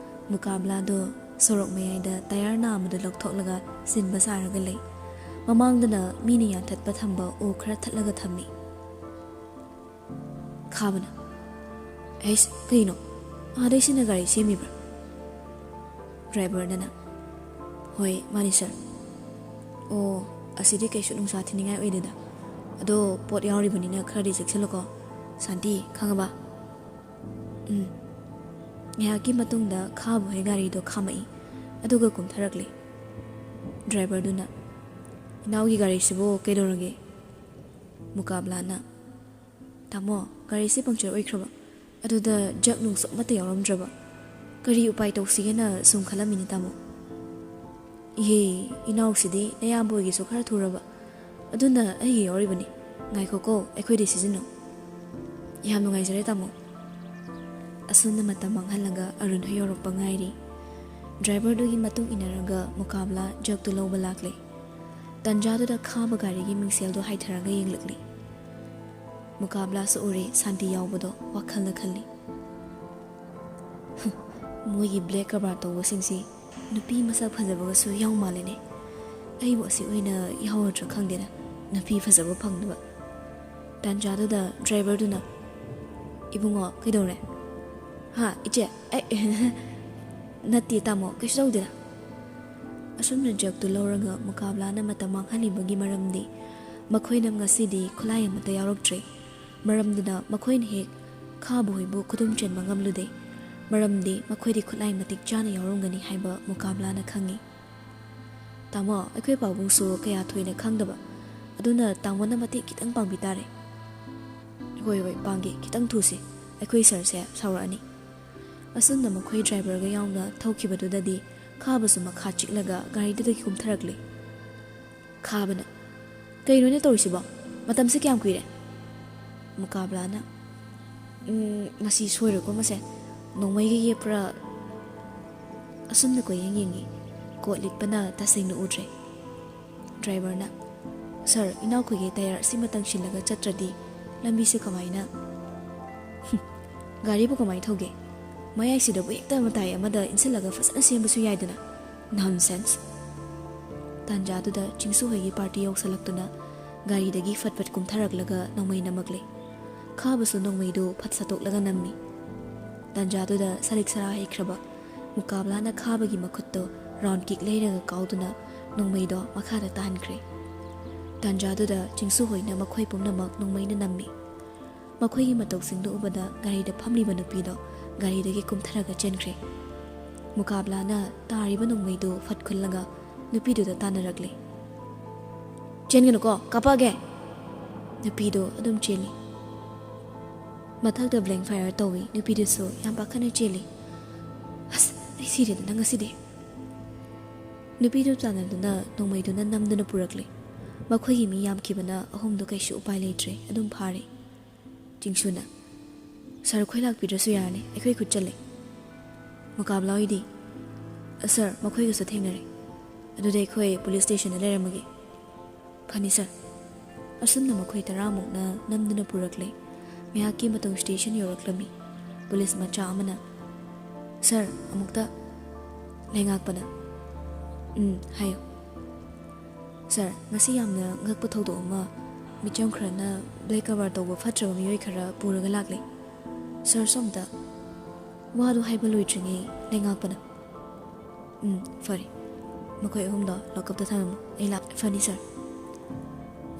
ꯃꯨꯀꯥꯕꯂꯥꯗꯣ ꯁꯣꯔꯣꯛ ꯃꯌꯥꯏꯗ ꯇꯌꯥꯔ ꯅꯥꯝꯃꯗꯨ ꯂꯧꯊꯣꯛꯂꯒ ꯁꯤꯟꯕ ꯁꯥꯔꯒ ꯂꯩ꯫ ꯃꯃꯥꯡꯗꯅ ꯃꯤꯅ ꯌꯥꯟꯊꯠꯄ ꯊꯝꯕ ꯎ ꯈꯔ ꯊꯠꯂꯒ ꯊꯝꯃꯤ꯫ ꯈꯥꯕꯅ, "ꯑꯩꯁ, ꯀꯩꯅꯣ? ꯑꯥꯗꯩ ꯁꯤꯅ ꯒꯥꯔꯤ ꯁꯦꯝꯃꯤꯕ꯭ꯔꯥ?" ꯗ꯭ꯔꯥꯏꯚꯔꯗꯅ, "ꯍꯣꯏ, ꯃꯥꯅꯤ ꯁꯥꯔ꯫" "ꯑꯣ, ꯑꯁꯤꯗꯤ ꯀꯩꯁꯨ ꯅꯨꯡꯁꯥ ꯊꯤꯅꯤꯡꯉꯥꯏ ꯑꯣꯏꯗꯦꯗ꯫ ꯑꯗꯣ ꯄꯣꯠ ꯌꯥꯎꯔꯤꯕꯅꯤꯅ ꯈꯔꯗꯤ ꯆꯦꯛꯁꯤꯜꯂꯨꯀꯣ꯫ ꯁꯥꯟꯇꯤ, ꯈꯪꯉꯕ?" "ꯎꯝ꯫" ꯉꯥꯏꯍꯥꯛꯀꯤ ꯃꯇꯨꯡꯗ ꯈꯥꯕ ꯍꯣꯏ ꯒꯥꯔꯤꯗꯣ ꯈꯥꯝꯃꯛꯏ, ꯑꯗꯨꯒ ꯀꯨꯝꯊꯔꯛꯂꯤ꯫ ꯗ꯭ꯔꯥꯏꯚꯔꯗꯨꯅ, "ꯏꯅꯥꯎꯒꯤ ꯒꯥꯔꯤꯁꯤꯕꯨ ꯀꯩꯗꯧꯔꯒꯦ?" ꯃꯨꯀꯥꯕꯂꯥꯅ, "ꯇꯥꯃꯣ, ꯒꯥꯔꯤꯁꯤ ꯄꯪꯆꯔ ꯑꯣꯏꯈ꯭ꯔꯕ, ꯑꯗꯨꯗ ꯖꯛ ꯅꯨꯡꯁꯨ ꯑꯃꯠꯇ ꯌꯥꯎꯔꯝꯗ꯭ꯔꯕ꯫ ꯀꯔꯤ ꯎꯄꯥꯏ ꯇꯧꯁꯤꯒꯦꯅ ꯁꯨꯝ ꯈꯜꯂꯝꯃꯤꯅꯤ, ꯇꯥꯃꯣ꯫" "ꯏꯍꯦ, ꯏꯅꯥꯎꯁꯤꯗꯤ ꯅꯌꯥꯝꯕ ꯑꯣꯏꯒꯤꯁꯨ ꯈꯔ ꯊꯨꯔꯕ꯫ ꯑꯗꯨꯅ ꯑꯩꯒꯤ ꯌꯥꯎꯔꯤꯕꯅꯤ꯫ ꯉꯥꯏꯈꯣꯀꯣ, ꯑꯩꯈꯣꯏꯗꯤ ꯁꯤꯖꯤꯟꯅꯧ꯫" "ꯌꯥꯝ ꯅꯨꯡꯉꯥꯏꯖꯔꯦ, ꯇꯥꯃꯣ꯫" ꯑꯁꯨꯝꯅ ꯃꯇꯝ ꯃꯥꯡꯍꯜꯂꯒ ꯑꯔꯨꯟ ꯍꯣꯏ ꯌꯧꯔꯛꯄ ꯉꯥꯏꯔꯤ꯫ ꯗ꯭ꯔꯥꯏꯚꯔꯗꯨꯒꯤ ꯃꯇꯨꯡ ꯏꯟꯅꯔꯒ ꯃꯨꯀꯥꯕꯂꯥ ꯖꯛꯇꯨ ꯂꯧꯕ ꯂꯥꯛꯂꯦ꯫ ꯇꯟꯖꯥꯗꯨꯗ ꯈꯥꯕ ꯒꯥꯔꯤꯒꯤ ꯃꯤꯡꯁꯦꯜꯗꯣ ꯍꯥꯏꯊꯔꯒ ꯌꯦꯡꯂꯛꯂꯤ꯫ ꯃꯨꯀꯥꯕꯂꯥꯁꯨ ꯎꯔꯦ ꯁꯥꯟꯇꯤ ꯌꯥꯎꯕꯗꯣ, ꯋꯥꯈꯜꯗ ꯈꯜꯂꯤ꯫ "ꯃꯣꯏꯒꯤ ꯕ꯭ꯂꯦꯛ ꯀꯔꯕꯥꯔ ꯇꯧꯕꯁꯤꯡꯁꯤ ꯅꯨꯄꯤ ꯃꯁꯛ ꯐꯖꯕꯒꯁꯨ ꯌꯥꯎ ꯃꯥꯜꯂꯦꯅꯦ꯫ ꯑꯩꯕꯨ ꯑꯁꯤ ꯑꯣꯏꯅ ꯌꯥꯎꯔꯗ꯭ꯔꯥ ꯈꯪꯗꯦꯅ, ꯅꯨꯄꯤ ꯐꯖꯕ ꯐꯪꯗꯕ꯫" ꯇꯥꯟꯖꯥꯗꯨꯗ ꯗ꯭ꯔꯥꯏꯚꯔꯗꯨꯅ, "ꯏꯕꯨꯡꯉꯣ, ꯀꯩꯗꯧꯔꯦ?" "ꯍꯥ, ꯏꯆꯦ? ꯑꯩ, ꯅꯠꯇꯦ ꯇꯥꯃꯣ, ꯀꯩꯁꯨ ꯇꯧꯗꯦꯗ"꯫ ꯑꯁꯨꯝꯅ ꯖꯛꯇꯨ ꯂꯧꯔꯒ ꯃꯨꯀꯥꯕꯂꯥꯅ ꯃꯇꯝ ꯃꯥꯡꯍꯜꯂꯤꯕꯒꯤ ꯃꯔꯝꯗꯤ ꯃꯈꯣꯏꯅ ꯉꯁꯤꯗꯤ ꯈꯨꯠꯂꯥꯏ ꯑꯃꯠꯇ ꯌꯥꯎꯔꯛꯇ꯭ꯔꯦ꯫ ꯃꯔꯝꯗꯨꯅ ꯃꯈꯣꯏꯅ ꯍꯦꯛ ꯈꯥꯕ ꯍꯣꯏꯕꯨ ꯈꯨꯗꯨꯝ ꯆꯦꯟꯕ ꯉꯝꯂꯨꯗꯦ꯫ ꯃꯔꯝꯗꯤ ꯃꯈꯣꯏꯗꯤ ꯈꯨꯠꯂꯥꯏ ꯃꯇꯤꯛ ꯆꯥꯅ ꯌꯥꯎꯔꯝꯒꯅꯤ ꯍꯥꯏꯕ ꯃꯨꯀꯥꯕꯂꯥꯅ ꯈꯪꯏ꯫ "ꯇꯥꯃꯣ, ꯑꯩꯈꯣꯏ ꯄꯥꯕꯨꯡꯁꯨ ꯀꯌꯥ ꯊꯣꯏꯅ ꯈꯪꯗꯕ, ꯑꯗꯨꯅ ꯇꯥꯃꯣꯅ ꯃꯇꯦꯡ ꯈꯤꯇꯪ ꯄꯥꯡꯕꯤ ꯇꯥꯔꯦ"꯫ "ꯍꯣꯏ, ꯍꯣꯏ, ꯄꯥꯡꯒꯦ, ꯈꯤꯇꯪ ꯊꯨꯁꯤ, ꯑꯩꯈꯣꯏ ꯁꯥꯔꯁꯦ ꯁꯥꯎꯔꯛꯑꯅꯤ"꯫ ꯑꯁꯨꯝꯅ ꯃꯈꯣꯏ ꯗ꯭ꯔꯥꯏꯚꯔꯒ ꯌꯥꯎꯅ ꯊꯧꯈꯤꯕꯗꯨꯗꯗꯤ ꯈꯥꯕꯁꯨ ꯃꯈꯥ ꯆꯤꯛꯂꯒ ꯒꯥꯔꯤꯗꯨꯗꯒꯤ ꯀꯨꯝꯊꯔꯛꯂꯦ꯫ ꯈꯥꯕꯅ, "ꯀꯩꯅꯣꯅꯦ ꯇꯧꯔꯤꯁꯤꯕꯣ? ꯃꯇꯝꯁꯦ ꯀꯌꯥꯝ ꯀꯨꯏꯔꯦ?" ꯃꯨꯀꯥꯕꯂꯥꯅ, "ꯎꯝ, ꯉꯁꯤ ꯁꯣꯏꯔꯣꯏꯀꯣ ꯃꯁꯦ꯫ ꯅꯣꯡꯃꯩꯒ ꯌꯦꯞꯄ꯭ꯔꯥ?" ꯑꯁꯨꯝꯅ ꯀꯣꯏꯌꯦꯡ ꯌꯦꯡꯉꯤ꯫ ꯀꯣꯠ ꯂꯤꯠꯄꯅ ꯇꯁꯦꯡꯅ ꯎꯗ꯭ꯔꯦ꯫ ꯗ꯭ꯔꯥꯏꯚꯔꯅ, "ꯁꯥꯔ, ꯏꯅꯥꯎꯈꯣꯏꯒꯤ ꯇꯌꯥꯔ ꯑꯁꯤꯃꯇꯪ ꯁꯤꯜꯂꯒ ꯆꯠꯇ꯭ꯔꯗꯤ ꯂꯝꯕꯤꯁꯦ ꯀꯃꯥꯏꯅ?" "ꯒꯥꯔꯤꯕꯨ ꯀꯃꯥꯏꯅ ꯊꯧꯒꯦ? ꯃꯌꯥꯏꯁꯤꯗꯕꯨ ꯍꯦꯛꯇ ꯃꯇꯥꯏ ꯑꯃꯗ ꯏꯟꯁꯤꯜꯂꯒ ꯐꯖꯅ ꯁꯦꯝꯕꯁꯨ ꯌꯥꯏꯗꯅ꯫ Nonsense!" ꯇꯥꯟꯖꯥꯗꯨꯗ ꯆꯤꯡꯁꯨ ꯍꯣꯏꯒꯤ ꯄꯥꯔꯇꯤ ꯌꯧꯁꯜꯂꯛꯇꯨꯅ ꯒꯥꯔꯤꯗꯒꯤ ꯐꯠ ꯐꯠ ꯀꯨꯝꯊꯔꯛꯂꯒ ꯅꯣꯡꯃꯩ ꯅꯝꯃꯛꯂꯦ꯫ ꯈꯥꯕꯁꯨ ꯅꯣꯡꯃꯩꯗꯨ ꯐꯠ ꯁꯠꯇꯣꯛꯂꯒ ꯅꯝꯃꯤ꯫ ꯇꯥꯟꯖꯥꯗꯨꯗ ꯁꯂꯤꯛ ꯁꯔꯥ ꯍꯩꯈ꯭ꯔꯕ ꯃꯨꯀꯥꯕꯂꯥꯅ ꯈꯥꯕꯒꯤ ꯃꯈꯨꯠꯇꯣ ꯔꯥꯎꯟ ꯀꯤꯛ ꯂꯩꯔꯒ ꯀꯥꯎꯗꯨꯅ ꯅꯣꯡꯃꯩꯗꯣ ꯃꯈꯥꯗ ꯇꯥꯍꯟꯈ꯭ꯔꯦ꯫ ꯇꯥꯟꯖꯥꯗꯨꯗ ꯆꯤꯡꯁꯨ ꯍꯣꯏꯅ ꯃꯈꯣꯏ ꯄꯨꯝꯅꯃꯛ ꯅꯣꯡꯃꯩꯅ ꯅꯝꯃꯤ꯫ ꯃꯈꯣꯏꯒꯤ ꯃꯇꯧꯁꯤꯡꯗꯨ ꯎꯕꯗ ꯒꯥꯔꯤꯗ ꯐꯝꯂꯤꯕ ꯅꯨꯄꯤꯗꯣ ꯒꯥꯔꯤꯗꯒꯤ ꯀꯨꯝꯊꯔꯒ ꯆꯦꯟꯈ꯭ꯔꯦ꯫ ꯃꯨꯀꯥꯕꯂꯥꯅ ꯇꯥꯔꯤꯕ ꯅꯣꯡꯃꯩꯗꯨ ꯐꯠ ꯈꯨꯜꯂꯒ ꯅꯨꯄꯤꯗꯨꯗ ꯇꯥꯟꯅꯔꯛꯂꯦ꯫ "ꯆꯦꯟꯒꯅꯨꯀꯣ, ꯀꯥꯞꯄꯛꯑꯒꯦ!" ꯅꯨꯄꯤꯗꯨ ꯑꯗꯨꯝ ꯆꯦꯜꯂꯤ꯫ ꯃꯊꯛꯇ ꯕ꯭ꯂꯦꯡ ꯐꯥꯏꯌꯔ ꯇꯧꯏ꯫ ꯅꯨꯄꯤꯗꯨꯁꯨ ꯌꯥꯝ ꯄꯥꯈꯠꯅ ꯆꯦꯜꯂꯤ꯫ "ꯑꯁ, ꯑꯩ ꯁꯤꯔꯦꯗꯅ ꯉꯁꯤꯗꯤ!" ꯅꯨꯄꯤꯗꯨ ꯇꯥꯟꯅꯗꯨꯅ ꯅꯣꯡꯃꯩꯗꯨꯅ ꯅꯝꯗꯨꯅ ꯄꯨꯔꯛꯂꯦ꯫ ꯃꯈꯣꯏꯒꯤ ꯃꯤ ꯌꯥꯝꯈꯤꯕꯅ ꯑꯍꯨꯝꯗꯨ ꯀꯩꯁꯨ ꯎꯄꯥꯏ ꯂꯩꯇ꯭ꯔꯦ, ꯑꯗꯨꯝ ꯐꯥꯔꯦ꯫ ꯆꯤꯡꯁꯨꯅ, "ꯁꯥꯔ, ꯑꯩꯈꯣꯏ ꯂꯥꯛꯄꯤꯗ꯭ꯔꯁꯨ ꯌꯥꯔꯅꯤ, ꯑꯩꯈꯣꯏ ꯈꯨꯠ ꯆꯠꯂꯦ"꯫ ꯃꯨꯀꯥꯕꯂꯥ ꯍꯣꯏꯗꯤ, "ꯁꯥꯔ, ꯃꯈꯣꯏꯒꯁꯨ ꯊꯦꯡꯅꯔꯦ, ꯑꯗꯨꯗꯤ ꯑꯩꯈꯣꯏ ꯄꯨꯂꯤꯁ ꯁ꯭ꯇꯦꯁꯟꯗ ꯂꯩꯔꯝꯃꯒꯦ"꯫ "ꯐꯅꯤ ꯁꯥꯔ"꯫ ꯑꯁꯨꯝꯅ ꯃꯈꯣꯏ ꯇꯔꯥꯃꯨꯛꯅ ꯅꯝꯗꯨꯅ ꯄꯨꯔꯛꯂꯦ꯫ ꯉꯥꯏꯍꯥꯛꯀꯤ ꯃꯇꯨꯡ ꯁ꯭ꯇꯦꯁꯟ ꯌꯧꯔꯛꯂꯝꯃꯤ꯫ ꯄꯨꯂꯤꯁ ꯃꯆꯥ ꯑꯃꯅ, "ꯁꯥꯔ, ꯑꯃꯨꯛꯇ"꯫ ꯂꯩꯉꯥꯛꯄꯅ, "ꯎꯝ, ꯍꯥꯏꯌꯨ"꯫ "ꯁꯥꯔ, ꯉꯁꯤ ꯌꯥꯝꯅ ꯉꯛꯄ ꯊꯧꯗꯣꯛ ꯑꯃ"꯫ ꯃꯤꯆꯝ ꯈꯔꯅ ꯕ꯭ꯂꯦꯛ ꯀꯚꯔ ꯇꯧꯕ ꯐꯠꯇ꯭ꯔꯕ ꯃꯤꯑꯣꯏ ꯈꯔ ꯄꯨꯔꯒ ꯂꯥꯛꯂꯦ꯫ ꯁꯥꯔ, ꯁꯣꯝꯗ꯫ ꯋꯥꯗꯨ ꯍꯥꯏꯕ ꯂꯣꯏꯗ꯭ꯔꯤꯉꯩ ꯂꯩꯉꯥꯛꯄꯅ, "ꯎꯝ, ꯐꯔꯦ꯫ ꯃꯈꯣꯏ ꯑꯍꯨꯝꯗꯣ ꯂꯣꯀꯞꯇ ꯊꯝꯃꯝꯃꯨ꯫ ꯑꯩ ꯂꯥꯛ-" "ꯐꯅꯤ, ꯁꯥꯔ꯫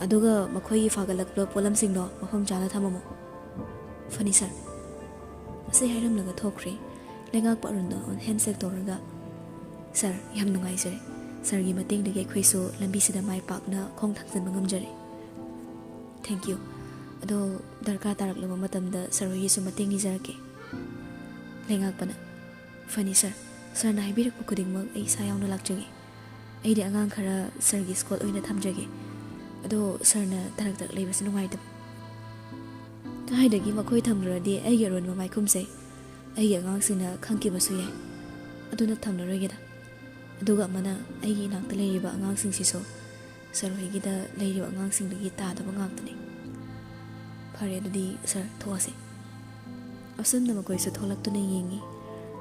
ꯑꯗꯨꯒ ꯃꯈꯣꯏꯒꯤ ꯐꯥꯒꯠꯂꯛꯄ ꯄꯣꯠꯂꯝꯁꯤꯡꯗꯣ ꯃꯐꯝ ꯆꯥꯅ ꯊꯝꯃꯝꯃꯨ꯫" "ꯐꯅꯤ, ꯁꯥꯔ꯫" ꯃꯁꯤ ꯍꯥꯏꯔꯝꯂꯒ ꯊꯣꯛꯈ꯭ꯔꯦ꯫ ꯂꯩꯉꯥꯛꯄ ꯑꯔꯨꯟꯗ ꯍꯦꯟꯁꯦꯛ ꯇꯧꯔꯒ, "ꯁꯥꯔ, ꯌꯥꯝ ꯅꯨꯡꯉꯥꯏꯖꯔꯦ꯫ ꯁꯥꯔꯒꯤ ꯃꯇꯦꯡꯗꯒꯤ ꯑꯩꯈꯣꯏꯁꯨ ꯂꯝꯕꯤꯁꯤꯗ ꯃꯥꯏ ꯄꯥꯛꯅ ꯈꯣꯡ ꯊꯥꯡꯖꯤꯟꯕ ꯉꯝꯖꯔꯦ꯫ Thank you꯫ ꯑꯗꯣ ꯗꯔꯀꯥꯔ ꯇꯥꯔꯛꯂꯕ ꯃꯇꯝꯗ ꯁꯥꯔ ꯍꯣꯏꯒꯤꯁꯨ ꯃꯇꯦꯡ ꯅꯤꯖꯔꯛꯀꯦ꯫" ꯂꯩꯉꯥꯛꯄꯅ, "ꯐꯅꯤ, ꯁꯥꯔ꯫ ꯁꯥꯔꯅ ꯍꯥꯏꯕꯤꯔꯛꯄ ꯈꯨꯗꯤꯡꯃꯛ ꯑꯩ ꯏꯁꯥ ꯌꯥꯎꯅ ꯂꯥꯛꯆꯒꯦ꯫ ꯑꯩꯗꯤ ꯑꯉꯥꯡ ꯈꯔ ꯁꯥꯔꯒꯤ ꯁ꯭ꯀꯣꯠ ꯑꯣꯏꯅ ꯊꯝꯖꯒꯦ꯫ ꯑꯗꯣ ꯁꯥꯔꯅ ꯇꯔꯛ ꯇꯔꯛ ꯂꯩꯕꯁꯤ ꯅꯨꯡꯉꯥꯏꯇꯕ꯫" "ꯀꯥꯏꯗꯒꯤ, ꯃꯈꯣꯏ ꯊꯝꯂꯨꯔꯗꯤ ꯑꯩꯒꯤ ꯑꯔꯨꯟ ꯃꯃꯥꯏ ꯈꯨꯝꯖꯩ꯫ ꯑꯩꯒꯤ ꯑꯉꯥꯡꯁꯤꯡꯅ ꯈꯪꯈꯤꯕꯁꯨ ꯌꯥꯏ꯫ ꯑꯗꯨꯅ ꯊꯝꯂꯔꯣꯏꯒꯦꯗ꯫ ꯑꯗꯨꯒ ꯑꯃꯅ, ꯑꯩꯒꯤ ꯏꯅꯥꯛꯇ ꯂꯩꯔꯤꯕ ꯑꯉꯥꯡꯁꯤꯡꯁꯤꯁꯨ ꯁꯥꯔ ꯍꯣꯏꯒꯤꯗ ꯂꯩꯔꯤꯕ ꯑꯉꯥꯡꯁꯤꯡꯗꯒꯤ ꯇꯥꯗꯕ ꯉꯥꯛꯇꯅꯤ꯫" "ꯐꯔꯦ, ꯑꯗꯨꯗꯤ ꯁꯥꯔ, ꯊꯣꯛꯑꯁꯤ꯫" ꯑꯁꯨꯝꯅ ꯃꯈꯣꯏꯁꯨ ꯊꯣꯛꯂꯛꯇꯨꯅ ꯌꯦꯡꯉꯤ꯫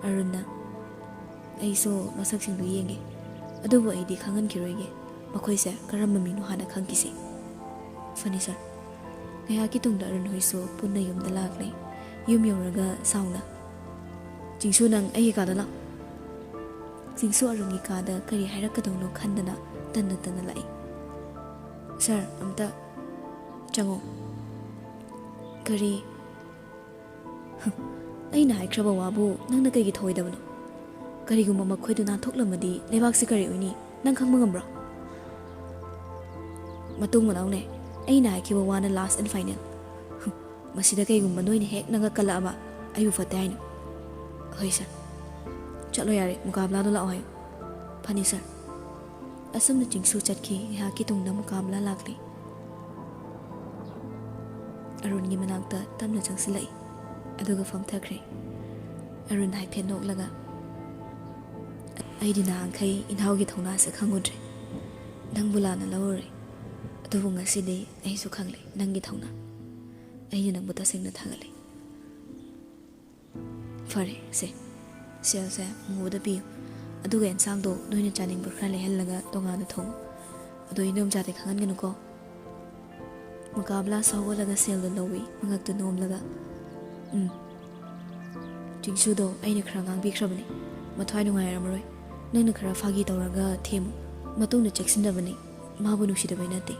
ꯑꯔꯨꯟꯅ, "ꯑꯩꯁꯨ ꯃꯁꯛꯁꯤꯡꯗꯨ ꯌꯦꯡꯒꯦ, ꯑꯗꯨꯕꯨ ꯑꯩꯗꯤ ꯈꯪꯍꯟꯈꯤꯔꯣꯏꯒꯦ꯫ ꯃꯈꯣꯏꯁꯦ ꯀꯔꯝꯕ ꯃꯤꯅꯣ ꯍꯥꯟꯅ ꯈꯪꯈꯤꯁꯤ꯫" "ꯐꯅꯤ, ꯁꯥꯔ꯫" ꯉꯥꯏꯍꯥꯛꯀꯤ ꯇꯨꯡꯗ ꯑꯔꯨꯟ ꯍꯣꯏꯁꯨ ꯄꯨꯟꯅ ꯌꯨꯝꯗ ꯂꯥꯛꯂꯦ꯫ ꯌꯨꯝ ꯌꯧꯔꯒ ꯁꯥꯎꯅ, "ꯆꯤꯡꯁꯨ, ꯅꯪ ꯑꯩꯒꯤ ꯀꯥꯗ ꯂꯥꯛ꯫" ꯆꯤꯡꯁꯨ ꯑꯔꯨꯟꯒꯤ ꯀꯥꯗ ꯀꯔꯤ ꯍꯥꯏꯔꯛꯀꯗꯧꯅꯣ ꯈꯟꯗꯅ ꯇꯟꯅ ꯇꯟꯅ ꯂꯥꯛꯏ꯫ "ꯁꯥꯔ, ꯑꯝꯇ ꯆꯪꯉꯣ꯫" "ꯀꯔꯤ?" "ꯍꯝ, ꯑꯩꯅ ꯍꯥꯏꯈ꯭ꯔꯕ ꯋꯥꯕꯨ ꯅꯪꯅ ꯀꯩꯒꯤ ꯊꯧꯑꯣꯏꯗꯕꯅꯣ? ꯀꯔꯤꯒꯨꯝꯕ ꯃꯈꯣꯏꯗꯨ ꯅꯥꯟꯊꯣꯛꯂꯝꯃꯗꯤ ꯂꯩꯕꯥꯛꯁꯤ ꯀꯔꯤ ꯑꯣꯏꯅꯤ, ꯅꯪ ꯈꯪꯕ ꯉꯝꯕ꯭ꯔꯣ?" "ꯃꯇꯨꯡ ꯃꯅꯥꯎꯅꯦ, ꯑꯩꯅ ꯍꯥꯏꯈꯤꯕ ꯋꯥꯅ last and final꯫ ꯍꯝ, ꯃꯁꯤꯗ ꯀꯩꯒꯨꯝꯕ ꯅꯣꯏꯅ ꯍꯦꯛ ꯅꯪꯒ ꯀꯜꯂꯛꯑꯕ, ꯑꯩꯕꯨ ꯐꯠꯇꯦ ꯍꯥꯏꯅꯤ꯫" "ꯍꯣꯏ ꯁꯥꯔ꯫ ꯆꯠꯂꯣ ꯌꯥꯔꯦ, ꯃꯨꯀꯥꯕꯂꯥꯗꯣ ꯂꯥꯛꯑꯣ ꯍꯥꯏꯌꯨ꯫" "ꯐꯅꯤ ꯁꯥꯔ꯫" ꯑꯁꯨꯝꯅ ꯆꯤꯡꯁꯨ ꯆꯠꯈꯤ꯫ ꯉꯥꯏꯍꯥꯛꯀꯤ ꯇꯨꯡꯗ ꯃꯨꯀꯥꯕꯂꯥ ꯂꯥꯛꯂꯦ꯫ ꯑꯔꯨꯟꯒꯤ ꯃꯅꯥꯛꯇ ꯇꯞꯅ ꯆꯪꯁꯤꯜꯂꯛꯏ, ꯑꯗꯨꯒ ꯐꯝꯊꯈ꯭ꯔꯦ꯫ ꯑꯔꯨꯟ ꯍꯥꯏꯐꯦꯠ ꯅꯣꯛꯂꯒ, "ꯑꯩꯗꯤ ꯅꯍꯥꯟꯈꯩ ꯏꯅꯥꯎꯒꯤ ꯊꯧꯅꯥꯁꯦ ꯈꯪꯉꯨꯗ꯭ꯔꯦ꯫ ꯅꯪꯕꯨ ꯂꯥꯟꯅ ꯂꯧꯔꯨꯔꯦ꯫ ꯑꯗꯨꯕꯨ ꯉꯁꯤꯗꯤ ꯑꯩꯁꯨ ꯈꯪꯂꯦ ꯅꯪꯒꯤ ꯊꯧꯅꯥ꯫ ꯑꯩꯅ ꯅꯪꯕꯨ ꯇꯁꯦꯡꯅ ꯊꯥꯒꯠꯂꯤ꯫" "ꯐꯔꯦ, ꯁꯦ, ꯁꯦꯜꯁꯦ ꯃꯨꯕꯗ ꯄꯤꯌꯨ꯫ ꯑꯗꯨꯒ ꯑꯦꯟꯁꯥꯡꯗꯣ ꯅꯣꯏꯅ ꯆꯥꯅꯤꯡꯕ ꯈꯔ ꯂꯩꯍꯜꯂꯒ ꯇꯣꯉꯥꯟꯅ ꯊꯣꯡꯉꯨ꯫ ꯑꯗꯣ ꯏꯅꯣꯝꯆꯥꯗꯤ ꯈꯪꯍꯟꯒꯅꯨꯀꯣ꯫" ꯃꯨꯀꯥꯕꯂꯥꯁꯨ ꯍꯧꯒꯠꯂꯒ ꯁꯦꯜꯗꯣ ꯂꯧꯏ, ꯃꯉꯛꯇꯨ ꯅꯣꯝꯂꯒ꯫ "ꯎꯝ, ꯆꯤꯡꯁꯨꯗꯣ ꯑꯩꯅ ꯈꯔ ꯉꯥꯡꯕꯤꯈ꯭ꯔꯕꯅꯤ, ꯃꯊ꯭ꯋꯥꯏ ꯅꯨꯡꯉꯥꯏꯔꯝꯃꯔꯣꯏ꯫ ꯅꯪꯅ ꯈꯔ ꯐꯥꯒꯤ ꯇꯧꯔꯒ ꯊꯦꯝꯃꯨ, ꯃꯇꯨꯡꯗ ꯆꯦꯛꯁꯤꯟꯗꯕꯅꯤ, ꯃꯥꯕꯨ ꯅꯨꯡꯁꯤꯗꯕꯩ ꯅꯠꯇꯦ꯫"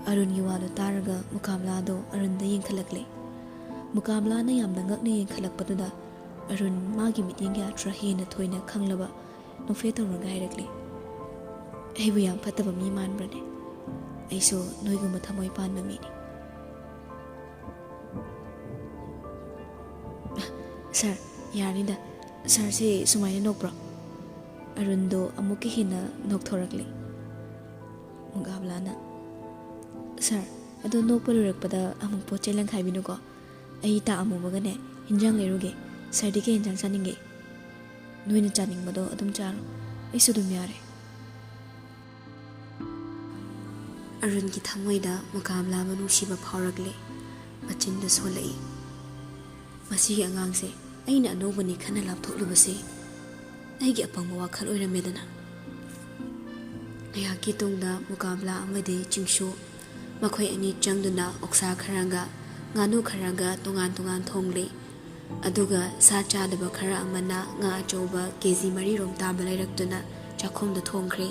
ꯑꯔꯨꯟꯒꯤ ꯋꯥꯗꯣ ꯇꯥꯔꯒ ꯃꯨꯀꯥꯕꯂꯥꯗꯣ ꯑꯔꯨꯟꯗ ꯌꯦꯡꯈꯠꯂꯛꯂꯦ꯫ ꯃꯨꯀꯥꯕꯂꯥꯅ ꯌꯥꯝꯅ ꯉꯛꯅ ꯌꯦꯡꯈꯠꯂꯛꯄꯗꯨꯗ ꯑꯔꯨꯟ ꯃꯥꯒꯤ ꯃꯤꯠꯌꯦꯡꯒꯤ ꯑꯥꯔꯊ ꯍꯦꯟꯅ ꯊꯣꯏꯅ ꯈꯪꯂꯕ ꯅꯣꯛꯐꯦꯠ ꯇꯧꯔꯒ ꯍꯥꯏꯔꯛꯂꯦ, "ꯑꯩꯕꯨ ꯌꯥꯝ ꯐꯠꯇꯕ ꯃꯤ ꯃꯥꯟꯕ꯭ꯔꯅꯦ? ꯑꯩꯁꯨ ꯅꯣꯏꯒꯨꯝꯕ ꯊꯃꯣꯏ ꯄꯥꯟꯕ ꯃꯤꯅꯤ꯫" "ꯁꯥꯔ, ꯌꯥꯔꯅꯤꯗ꯫ ꯁꯥꯔꯁꯦ ꯁꯨꯃꯥꯏꯅ ꯅꯣꯛꯄ꯭ꯔꯣ?" ꯑꯔꯨꯟꯗꯣ ꯑꯃꯨꯛꯀ ꯍꯦꯟꯅ ꯅꯣꯛꯊꯣꯔꯛꯂꯦ꯫ ꯃꯨꯀꯥꯕꯂꯥꯅ, "ꯁꯥꯔ, ꯑꯗꯣ ꯅꯣꯛꯄ ꯂꯣꯏꯔꯛꯄꯗ ꯑꯃꯨꯛ ꯄꯣꯠ ꯆꯩ ꯂꯪꯈꯥꯏꯕꯤꯅꯨꯀꯣ꯫ ꯑꯩ ꯇꯥ ꯑꯃꯨꯕꯒꯅꯦ ꯍꯤꯟꯖꯥꯡ ꯂꯩꯔꯨꯒꯦ꯫ ꯁꯥꯔꯗꯤ ꯀꯩ ꯍꯤꯟꯖꯥꯡ ꯆꯥꯅꯤꯡꯒꯦ?" "ꯅꯣꯏꯅ ꯆꯥꯅꯤꯡꯕꯗꯣ ꯑꯗꯨꯝ ꯆꯥꯔꯣ, ꯑꯩꯁꯨ ꯑꯗꯨꯝ ꯌꯥꯔꯦ꯫" ꯑꯔꯨꯟꯒꯤ ꯊꯃꯣꯏꯗ ꯃꯨꯀꯥꯕꯂꯥꯕꯨ ꯅꯨꯡꯁꯤꯕ ꯐꯥꯎꯔꯛꯂꯦ꯫ ꯃꯆꯤꯟꯗ ꯁꯣꯜꯂꯛꯏ, "ꯃꯁꯤꯒꯤ ꯑꯉꯥꯡꯁꯦ ꯑꯩꯅ ꯑꯅꯧꯕꯅꯤ ꯈꯟꯅ ꯂꯥꯞꯊꯣꯛꯂꯨꯕꯁꯦ ꯑꯩꯒꯤ ꯑꯄꯪꯕ ꯋꯥꯈꯜ ꯑꯣꯏꯔꯝꯃꯦꯗꯅ꯫" ꯉꯥꯏꯍꯥꯛꯀꯤ ꯇꯨꯡꯗ ꯃꯨꯀꯥꯕꯂꯥ ꯑꯃꯗꯤ ꯆꯤꯡꯁꯨ ꯃꯈꯣꯏ ꯑꯅꯤ ꯆꯪꯗꯨꯅ ꯑꯣꯛꯁꯥ ꯈꯔꯒ ꯉꯥꯅꯨ ꯈꯔꯒ ꯇꯣꯉꯥꯟ ꯇꯣꯉꯥꯟ ꯊꯣꯡꯂꯦ꯫ ꯑꯗꯨꯒ ꯁꯥ ꯆꯥꯗꯕ ꯈꯔ ꯑꯃꯅ ꯉꯥ ꯑꯆꯧꯕ ꯀꯦ ꯖꯤ ꯃꯔꯤꯔꯣꯝ ꯇꯥꯕ ꯂꯩꯔꯛꯇꯨꯅ ꯆꯥꯛꯈꯨꯝꯗ ꯊꯣꯡꯈ꯭ꯔꯦ꯫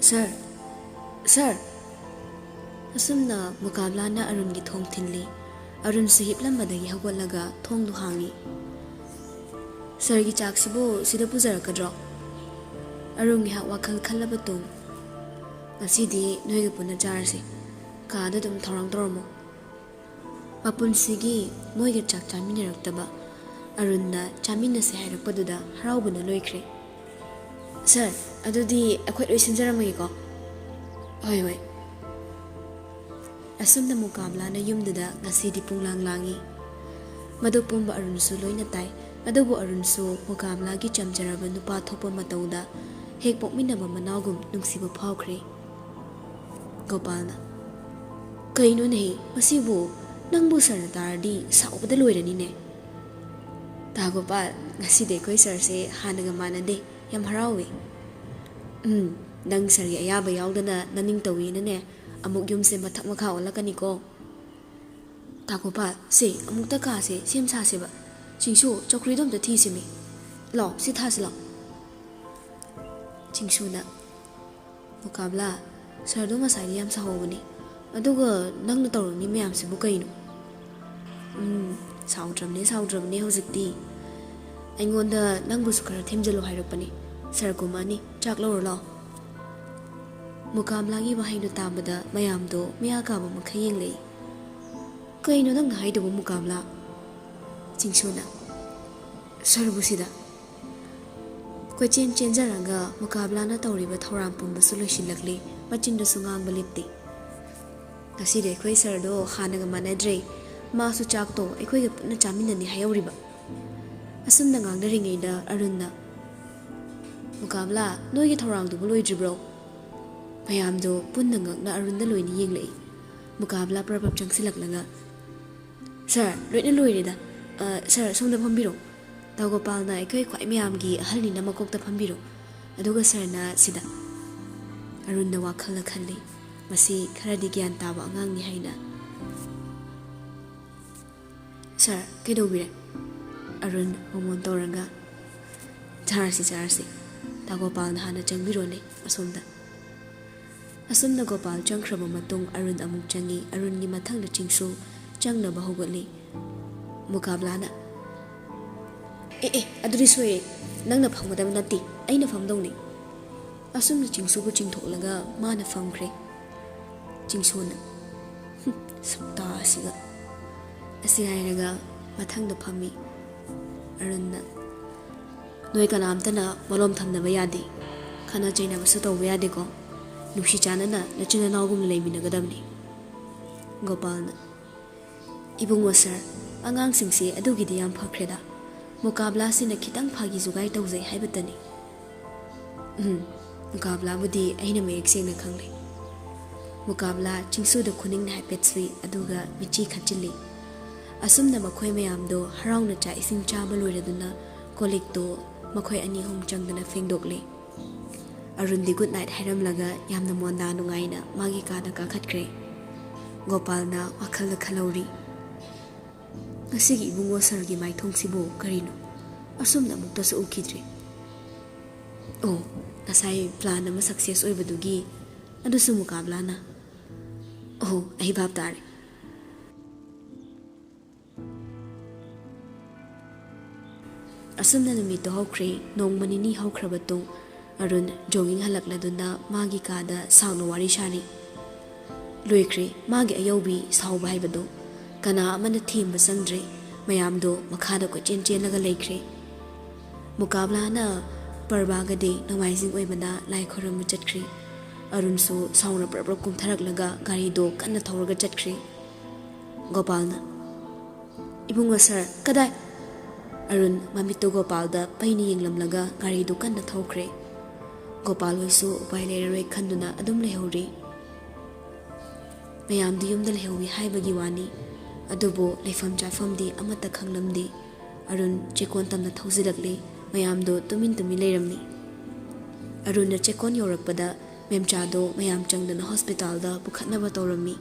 "ꯁꯥꯔ, ꯁꯥꯔ!" ꯑꯁꯨꯝꯅ ꯃꯨꯀꯥꯕꯂꯥꯅ ꯑꯔꯨꯟꯒꯤ ꯊꯣꯡ ꯊꯤꯜꯂꯤ꯫ ꯑꯔꯨꯟꯁꯨ ꯍꯤꯞꯂꯝꯕꯗꯒꯤ ꯍꯧꯒꯠꯂꯒ ꯊꯣꯡꯗꯨ ꯍꯥꯡꯉꯤ꯫ "ꯁꯥꯔꯒꯤ ꯆꯥꯛꯁꯤꯕꯨ ꯁꯤꯗ ꯄꯨꯖꯔꯛꯀꯗ꯭ꯔꯣ?" ꯑꯔꯨꯟ ꯉꯥꯏꯍꯥꯛ ꯋꯥꯈꯜ ꯈꯜꯂꯕ ꯇꯨꯡ, "ꯉꯁꯤꯗꯤ ꯅꯣꯏꯒ ꯄꯨꯟꯅ ꯆꯥꯔꯁꯤ꯫ ꯀꯥꯗ ꯑꯗꯨꯝ ꯊꯧꯔꯥꯡ ꯇꯧꯔꯝꯃꯣ꯫" ꯃꯄꯨꯟꯁꯤꯒꯤ ꯃꯣꯏꯒ ꯆꯥꯛ ꯆꯥꯃꯤꯟꯅꯔꯛꯇꯕ ꯑꯔꯨꯟꯅ ꯆꯥꯃꯤꯟꯅꯁꯦ ꯍꯥꯏꯔꯛꯄꯗꯨꯗ ꯍꯔꯥꯎꯕꯅ ꯂꯣꯏꯈ꯭ꯔꯦ꯫ "ꯁꯥꯔ, ꯑꯗꯨꯗꯤ ꯑꯩꯈꯣꯏ ꯂꯣꯏ ꯁꯤꯟꯖꯔꯝꯃꯒꯦꯀꯣ?" "ꯍꯣꯏ, ꯍꯣꯏ꯫" ꯑꯁꯨꯝꯅ ꯃꯨꯀꯥꯕꯂꯥꯅ ꯌꯨꯝꯗꯨꯗ ꯉꯁꯤꯗꯤ ꯄꯨꯡꯂꯥꯡ ꯂꯥꯡꯏ꯫ ꯃꯗꯨ ꯄꯨꯝꯕ ꯑꯔꯨꯟꯁꯨ ꯂꯣꯏꯅ ꯇꯥꯏ꯫ ꯑꯗꯨꯕꯨ ꯑꯔꯨꯟꯁꯨ ꯃꯨꯀꯥꯕꯂꯥꯒꯤ ꯆꯝꯖꯔꯕ ꯅꯨꯄꯥ ꯊꯣꯛꯄ ꯃꯇꯧꯗ ꯍꯦꯛ ꯄꯣꯛꯃꯤꯟꯅꯕ ꯃꯅꯥꯎꯒꯨꯝ ꯅꯨꯡꯁꯤꯕ ꯐꯥꯎꯈ꯭ꯔꯦ꯫ ꯒꯣꯄꯥꯜꯅ, "ꯀꯩꯅꯣꯅꯦꯍꯦ ꯃꯁꯤꯕꯨ? ꯅꯪꯕꯨ ꯁꯥꯔꯅ ꯇꯥꯔꯗꯤ ꯁꯥꯎꯕꯗ ꯂꯣꯏꯔꯅꯤꯅꯦ꯫" "ꯇꯥ ꯒꯣꯄꯥꯜ, ꯉꯁꯤꯗꯤ ꯑꯩꯈꯣꯏ ꯁꯥꯔꯁꯦ ꯍꯥꯟꯅꯒ ꯃꯥꯟꯅꯗꯦ, ꯌꯥꯝ ꯍꯔꯥꯎꯋꯦ꯫" "ꯎꯝ, ꯅꯪ ꯁꯥꯔꯒꯤ ꯑꯌꯥꯕ ꯌꯥꯎꯗꯅ ꯅꯅꯤꯡ ꯇꯧꯏꯅꯅꯦ, ꯑꯃꯨꯛ ꯌꯨꯝꯁꯦ ꯃꯊꯛ ꯃꯈꯥ ꯑꯣꯜꯂꯛꯀꯅꯤꯀꯣ꯫ ꯇꯥꯒꯣꯄꯥꯜ, ꯁꯦ, ꯑꯃꯨꯛꯇ ꯀꯥꯁꯦ, ꯁꯦꯝ ꯁꯥꯁꯦꯕ꯫ ꯆꯤꯡꯁꯨ, ꯆꯧꯀ꯭ꯔꯤꯗꯣ ꯑꯝꯇ ꯊꯤꯁꯤꯃꯤ꯫ ꯂꯥꯎ, ꯁꯤ ꯊꯥꯁꯤ ꯂꯥꯎ꯫ ꯆꯤꯡꯁꯨꯅ, "ꯃꯨꯀꯥꯕꯂꯥ, ꯁꯥꯔꯗꯣ ꯉꯁꯥꯏꯗꯤ ꯌꯥꯝ ꯁꯥꯎꯍꯧꯕꯅꯤ꯫ ꯑꯗꯨꯒ ꯅꯪꯅ ꯇꯧꯔꯝꯃꯤ ꯃꯌꯥꯝꯁꯤꯕꯨ ꯀꯩꯅꯣ?" "ꯎꯝ, ꯁꯥꯎꯗ꯭ꯔꯕꯅꯦ, ꯁꯥꯎꯗ꯭ꯔꯕꯅꯦ ꯍꯧꯖꯤꯛꯇꯤ꯫ ꯑꯩꯉꯣꯟꯗ ꯅꯪꯕꯨꯁꯨ ꯈꯔ ꯊꯦꯝꯖꯤꯜꯂꯨ ꯍꯥꯏꯔꯛꯄꯅꯤ꯫ ꯁꯥꯔ ꯀꯨꯝꯃꯛꯑꯅꯤ, ꯆꯥꯛ ꯂꯧꯔꯨ ꯂꯥꯎ꯫" ꯃꯨꯀꯥꯕꯂꯥꯒꯤ ꯋꯥꯍꯩꯗꯨ ꯇꯥꯕꯗ ꯃꯌꯥꯝꯗꯣ ꯃꯤꯌꯥ ꯀꯥꯕ ꯃꯈꯩ ꯌꯦꯡꯂꯛꯏ꯫ "ꯀꯩꯅꯣ ꯅꯪꯅ ꯍꯥꯏꯗꯨꯕꯨ, ꯃꯨꯀꯥꯕꯂꯥ?" ꯆꯤꯡꯁꯨꯅ, "ꯁꯥꯔꯕꯨ ꯁꯤꯗ?" ꯀꯣꯏꯆꯦꯟ ꯆꯦꯟꯖꯔꯒ ꯃꯨꯀꯥꯕꯂꯥꯅ ꯇꯧꯔꯤꯕ ꯊꯧꯔꯥꯡ ꯄꯨꯝꯕꯁꯨ ꯂꯣꯏꯁꯤꯜꯂꯛꯂꯤ꯫ ꯃꯆꯤꯟꯗꯁꯨ ꯉꯥꯡꯕ ꯂꯦꯞꯇꯦ꯫ "ꯉꯁꯤꯗꯤ ꯑꯩꯈꯣꯏ ꯁꯥꯔꯗꯣ ꯍꯥꯟꯅꯒ ꯃꯥꯟꯅꯗ꯭ꯔꯦ꯫ ꯃꯥꯁꯨ ꯆꯥꯛꯇꯣ ꯑꯩꯈꯣꯏꯒ ꯄꯨꯟꯅ ꯆꯥꯃꯤꯟꯅꯅꯤ ꯍꯥꯏꯍꯧꯔꯤꯕ꯫" ꯑꯁꯨꯝꯅ ꯉꯥꯡꯅꯔꯤꯉꯩꯗ ꯑꯔꯨꯟꯅ, "ꯃꯨꯀꯥꯕꯂꯥ, ꯅꯣꯏꯒꯤ ꯊꯧꯔꯥꯡꯗꯨꯕꯨ ꯂꯣꯏꯗ꯭ꯔꯤꯕ꯭ꯔꯣ?" ꯃꯌꯥꯝꯗꯣ ꯄꯨꯟꯅ ꯉꯛꯅ ꯑꯔꯨꯟꯗ ꯂꯣꯏꯅ ꯌꯦꯡꯂꯛꯏ꯫ ꯃꯨꯀꯥꯕꯂꯥ ꯄ꯭ꯔꯞ ꯄ꯭ꯔꯞ ꯆꯪꯁꯤꯜꯂꯛꯂꯒ, "ꯁꯥꯔ, ꯂꯣꯏꯅ ꯂꯣꯏꯔꯦꯗ꯫ ꯑ, ꯁꯥꯔ, ꯁꯣꯝꯗ ꯐꯝꯕꯤꯔꯣ꯫ ꯇꯥꯒꯣꯄꯥꯜꯅ ꯑꯩꯈꯣꯏ ꯈ꯭ꯋꯥꯏ ꯃꯌꯥꯝꯒꯤ ꯑꯍꯜꯅꯤꯅ ꯃꯀꯣꯛꯇ ꯐꯝꯕꯤꯔꯣ꯫ ꯑꯗꯨꯒ ꯁꯥꯔꯅ ꯁꯤꯗ꯫" ꯑꯔꯨꯟꯅ ꯋꯥꯈꯜꯗ ꯈꯜꯂꯤ, "ꯃꯁꯤ ꯈꯔꯗꯤ ꯒ꯭ꯌꯥꯟ ꯇꯥꯕ ꯑꯉꯥꯡꯅꯤ" ꯍꯥꯏꯅ꯫ "ꯁꯥꯔ, ꯀꯩꯗꯧꯕꯤꯔꯦ?" ꯑꯔꯨꯟ ꯃꯣꯃꯣꯟ ꯇꯧꯔꯒ, "ꯆꯥꯔꯁꯤ, ꯆꯥꯔꯁꯤ꯫ ꯇꯥꯒꯣꯄꯥꯜꯅ ꯍꯥꯟꯅ ꯆꯪꯕꯤꯔꯣꯅꯦ ꯑꯁꯣꯝꯗ꯫" ꯑꯁꯨꯝꯅ ꯒꯣꯄꯥꯜ ꯆꯪꯈ꯭ꯔꯕ ꯃꯇꯨꯡ ꯑꯔꯨꯟ ꯑꯃꯨꯛ ꯆꯪꯉꯤ꯫ ꯑꯔꯨꯟꯒꯤ ꯃꯊꯪꯗ ꯆꯤꯡꯁꯨ ꯆꯪꯅꯕ ꯍꯧꯒꯠꯂꯤ꯫ ꯃꯨꯀꯥꯕꯂꯥꯅ, "ꯑꯦ, ꯑꯦ, ꯑꯗꯨꯗꯤ ꯁꯣꯏꯔꯦ꯫ ꯅꯪꯅ ꯐꯝꯒꯗꯕ ꯅꯠꯇꯦ, ꯑꯩꯅ ꯐꯝꯗꯧꯅꯤ꯫" ꯑꯁꯨꯝꯅ ꯆꯤꯡꯁꯨꯕꯨ ꯆꯤꯡꯊꯣꯛꯂꯒ ꯃꯥꯅ ꯐꯝꯈ꯭ꯔꯦ꯫ ꯆꯤꯡꯁꯨꯅ, "ꯍꯨꯝ, ꯁꯛꯇꯥ ꯑꯁꯤꯒ꯫" ꯑꯁꯤ ꯍꯥꯏꯔꯒ ꯃꯊꯪꯗ ꯐꯝꯃꯤ꯫ ꯑꯔꯨꯟꯅ, "ꯅꯣꯏ ꯀꯅꯥꯝꯇꯅ ꯃꯂꯣꯝ ꯊꯝꯅꯕ ꯌꯥꯗꯦ꯫ ꯈꯠꯅ ꯆꯩꯅꯕꯁꯨ ꯇꯧꯕ ꯌꯥꯗꯦꯀꯣ꯫ ꯅꯨꯡꯁꯤ ꯆꯥꯟꯅꯅ ꯅꯆꯤꯟ ꯅꯅꯥꯎꯒꯨꯝꯅ ꯂꯩꯃꯤꯟꯅꯒꯗꯕꯅꯤ꯫" ꯒꯣꯄꯥꯜꯅ, "ꯏꯕꯨꯡꯉꯣ ꯁꯥꯔ, ꯑꯉꯥꯡꯁꯤꯡꯁꯦ ꯑꯗꯨꯒꯤꯗꯤ ꯌꯥꯝ ꯐꯈ꯭ꯔꯦꯗ꯫ ꯃꯨꯀꯥꯕꯂꯥꯁꯤꯅ ꯈꯤꯇꯪ ꯐꯥꯒꯤ ꯖꯨꯒꯥꯏ ꯇꯧꯖꯩ ꯍꯥꯏꯕꯇꯅꯤ꯫" "ꯎꯝ, ꯃꯨꯀꯥꯕꯂꯥꯕꯨꯗꯤ ꯑꯩꯅ ꯃꯌꯦꯛ ꯁꯦꯡꯅ ꯈꯪꯂꯦ꯫" ꯃꯨꯀꯥꯕꯂꯥ ꯆꯤꯡꯁꯨꯗ ꯈꯨꯅꯤꯡꯅ ꯍꯥꯏꯐꯦꯠ ꯁꯨꯏ, ꯑꯗꯨꯒ ꯃꯤꯠꯆꯤ ꯈꯠꯆꯤꯜꯂꯤ꯫ ꯑꯁꯨꯝꯅ ꯃꯈꯣꯏ ꯃꯌꯥꯝꯗꯣ ꯍꯔꯥꯎꯅ ꯆꯥꯛ ꯏꯁꯤꯡ ꯆꯥꯕ ꯂꯣꯏꯔꯗꯨꯅ ꯀꯣꯜ ꯂꯤꯛꯇꯣ ꯃꯈꯣꯏ ꯑꯅꯤ ꯑꯍꯨꯝ ꯆꯪꯗꯅ ꯐꯦꯡꯗꯣꯛꯂꯦ꯫ ꯑꯔꯨꯟꯗꯤ good night ꯍꯥꯏꯔꯝꯂꯒ ꯌꯥꯝꯅ ꯃꯣꯟꯗꯥ ꯅꯨꯡꯉꯥꯏꯅ ꯃꯥꯒꯤ ꯀꯥꯗ ꯀꯥꯈꯠꯈ꯭ꯔꯦ꯫ ꯒꯣꯄꯥꯜꯅ ꯋꯥꯈꯜꯗ ꯈꯜꯍꯧꯔꯤ, "ꯉꯁꯤꯒꯤ ꯏꯕꯨꯡꯉꯣ ꯁꯔꯒꯤ ꯃꯥꯏꯊꯣꯡꯁꯤꯕꯨ ꯀꯔꯤꯅꯣ? ꯑꯁꯨꯝꯅ ꯑꯃꯨꯛꯇꯁꯨ ꯎꯈꯤꯗ꯭ꯔꯤ꯫ ꯑꯣ, ꯉꯁꯥꯏ plan ꯑꯃ success ꯑꯣꯏꯕꯗꯨꯒꯤ ꯑꯗꯨꯁꯨ ꯃꯨꯀꯥꯕꯂꯥꯅ꯫ ꯑꯣ, ꯑꯩ ꯚꯥꯞ ꯇꯥꯔꯦ꯫" ꯑꯁꯨꯝꯅ ꯅꯨꯃꯤꯠꯇꯨ ꯍꯧꯈ꯭ꯔꯦ꯫ ꯅꯣꯡꯃ ꯅꯤꯅꯤ ꯍꯧꯈ꯭ꯔꯕ ꯇꯨꯡ ꯑꯔꯨꯟ jogging ꯍꯜꯂꯛꯂꯗꯨꯅ ꯃꯥꯒꯤ ꯀꯥꯗ ꯁꯥꯎꯅ ꯋꯥꯔꯤ ꯁꯥꯔꯤ꯫ ꯂꯣꯏꯈ꯭ꯔꯦ ꯃꯥꯒꯤ ꯑꯌꯧꯕꯤ ꯁꯥꯎꯕ ꯍꯥꯏꯕꯗꯨ꯫ ꯀꯅꯥ ꯑꯃꯅ ꯊꯦꯝꯕ ꯆꯪꯗ꯭ꯔꯦ꯫ ꯃꯌꯥꯝꯗꯣ ꯃꯈꯥꯗ ꯀꯣꯏꯆꯦꯟ ꯆꯦꯜꯂꯒ ꯂꯩꯈ꯭ꯔꯦ꯫ ꯃꯨꯀꯥꯕꯂꯥꯅ ꯄꯔꯕꯥꯒꯗꯤ ꯅꯣꯡꯃꯥꯏꯖꯤꯡ ꯑꯣꯏꯕꯅ ꯂꯥꯏ ꯈꯣꯏꯔꯝꯕ ꯆꯠꯈ꯭ꯔꯦ꯫ ꯑꯔꯨꯟꯁꯨ ꯁꯥꯎꯅ ꯄ꯭ꯔꯞ ꯄ꯭ꯔꯞ ꯀꯨꯝꯊꯔꯛꯂꯒ ꯒꯥꯔꯤꯗꯣ ꯀꯟꯅ ꯊꯧꯔꯒ ꯆꯠꯈ꯭ꯔꯦ꯫ ꯒꯣꯄꯥꯜꯅ, "ꯏꯕꯨꯡꯉꯣ ꯁꯔ, ꯀꯗꯥꯏ?" ꯑꯔꯨꯟ ꯃꯃꯤꯠꯇꯨ ꯒꯣꯄꯥꯜꯗ ꯄꯩꯅ ꯌꯦꯡꯂꯝꯂꯒ ꯒꯥꯔꯤꯗꯨ ꯀꯟꯅ ꯊꯧꯈ꯭ꯔꯦ꯫ ꯒꯣꯄꯥꯜ ꯍꯣꯏꯁꯨ ꯎꯄꯥꯏ ꯂꯩꯔꯔꯣꯏ ꯈꯟꯗꯨꯅ ꯑꯗꯨꯝ ꯂꯩꯍꯧꯔꯤ꯫ ꯃꯌꯥꯝꯗꯤ ꯌꯨꯝꯗ ꯂꯩꯍꯧꯋꯤ ꯍꯥꯏꯕꯒꯤ ꯋꯥꯅꯤ, ꯑꯗꯨꯕꯨ ꯂꯩꯐꯝ ꯆꯥꯐꯝꯗꯤ ꯑꯃꯠꯇ ꯈꯪꯂꯝꯗꯦ꯫ ꯑꯔꯨꯟ ꯆꯦꯛꯀꯣꯟ ꯇꯝꯅ ꯊꯧꯖꯤꯜꯂꯛꯂꯤ꯫ ꯃꯌꯥꯝꯗꯣ ꯇꯨꯃꯤꯟ ꯇꯨꯃꯤꯟ ꯂꯩꯔꯝꯃꯤ꯫ ꯑꯔꯨꯟꯅ ꯆꯦꯛꯀꯣꯟ ꯌꯧꯔꯛꯄꯗ ꯃꯦꯝꯆꯥꯗꯣ ꯃꯌꯥꯝ ꯆꯪꯗꯅ ꯍꯣꯁꯄꯤꯇꯥꯜꯗ ꯄꯨꯈꯠꯅꯕ ꯇꯧꯔꯝꯃꯤ꯫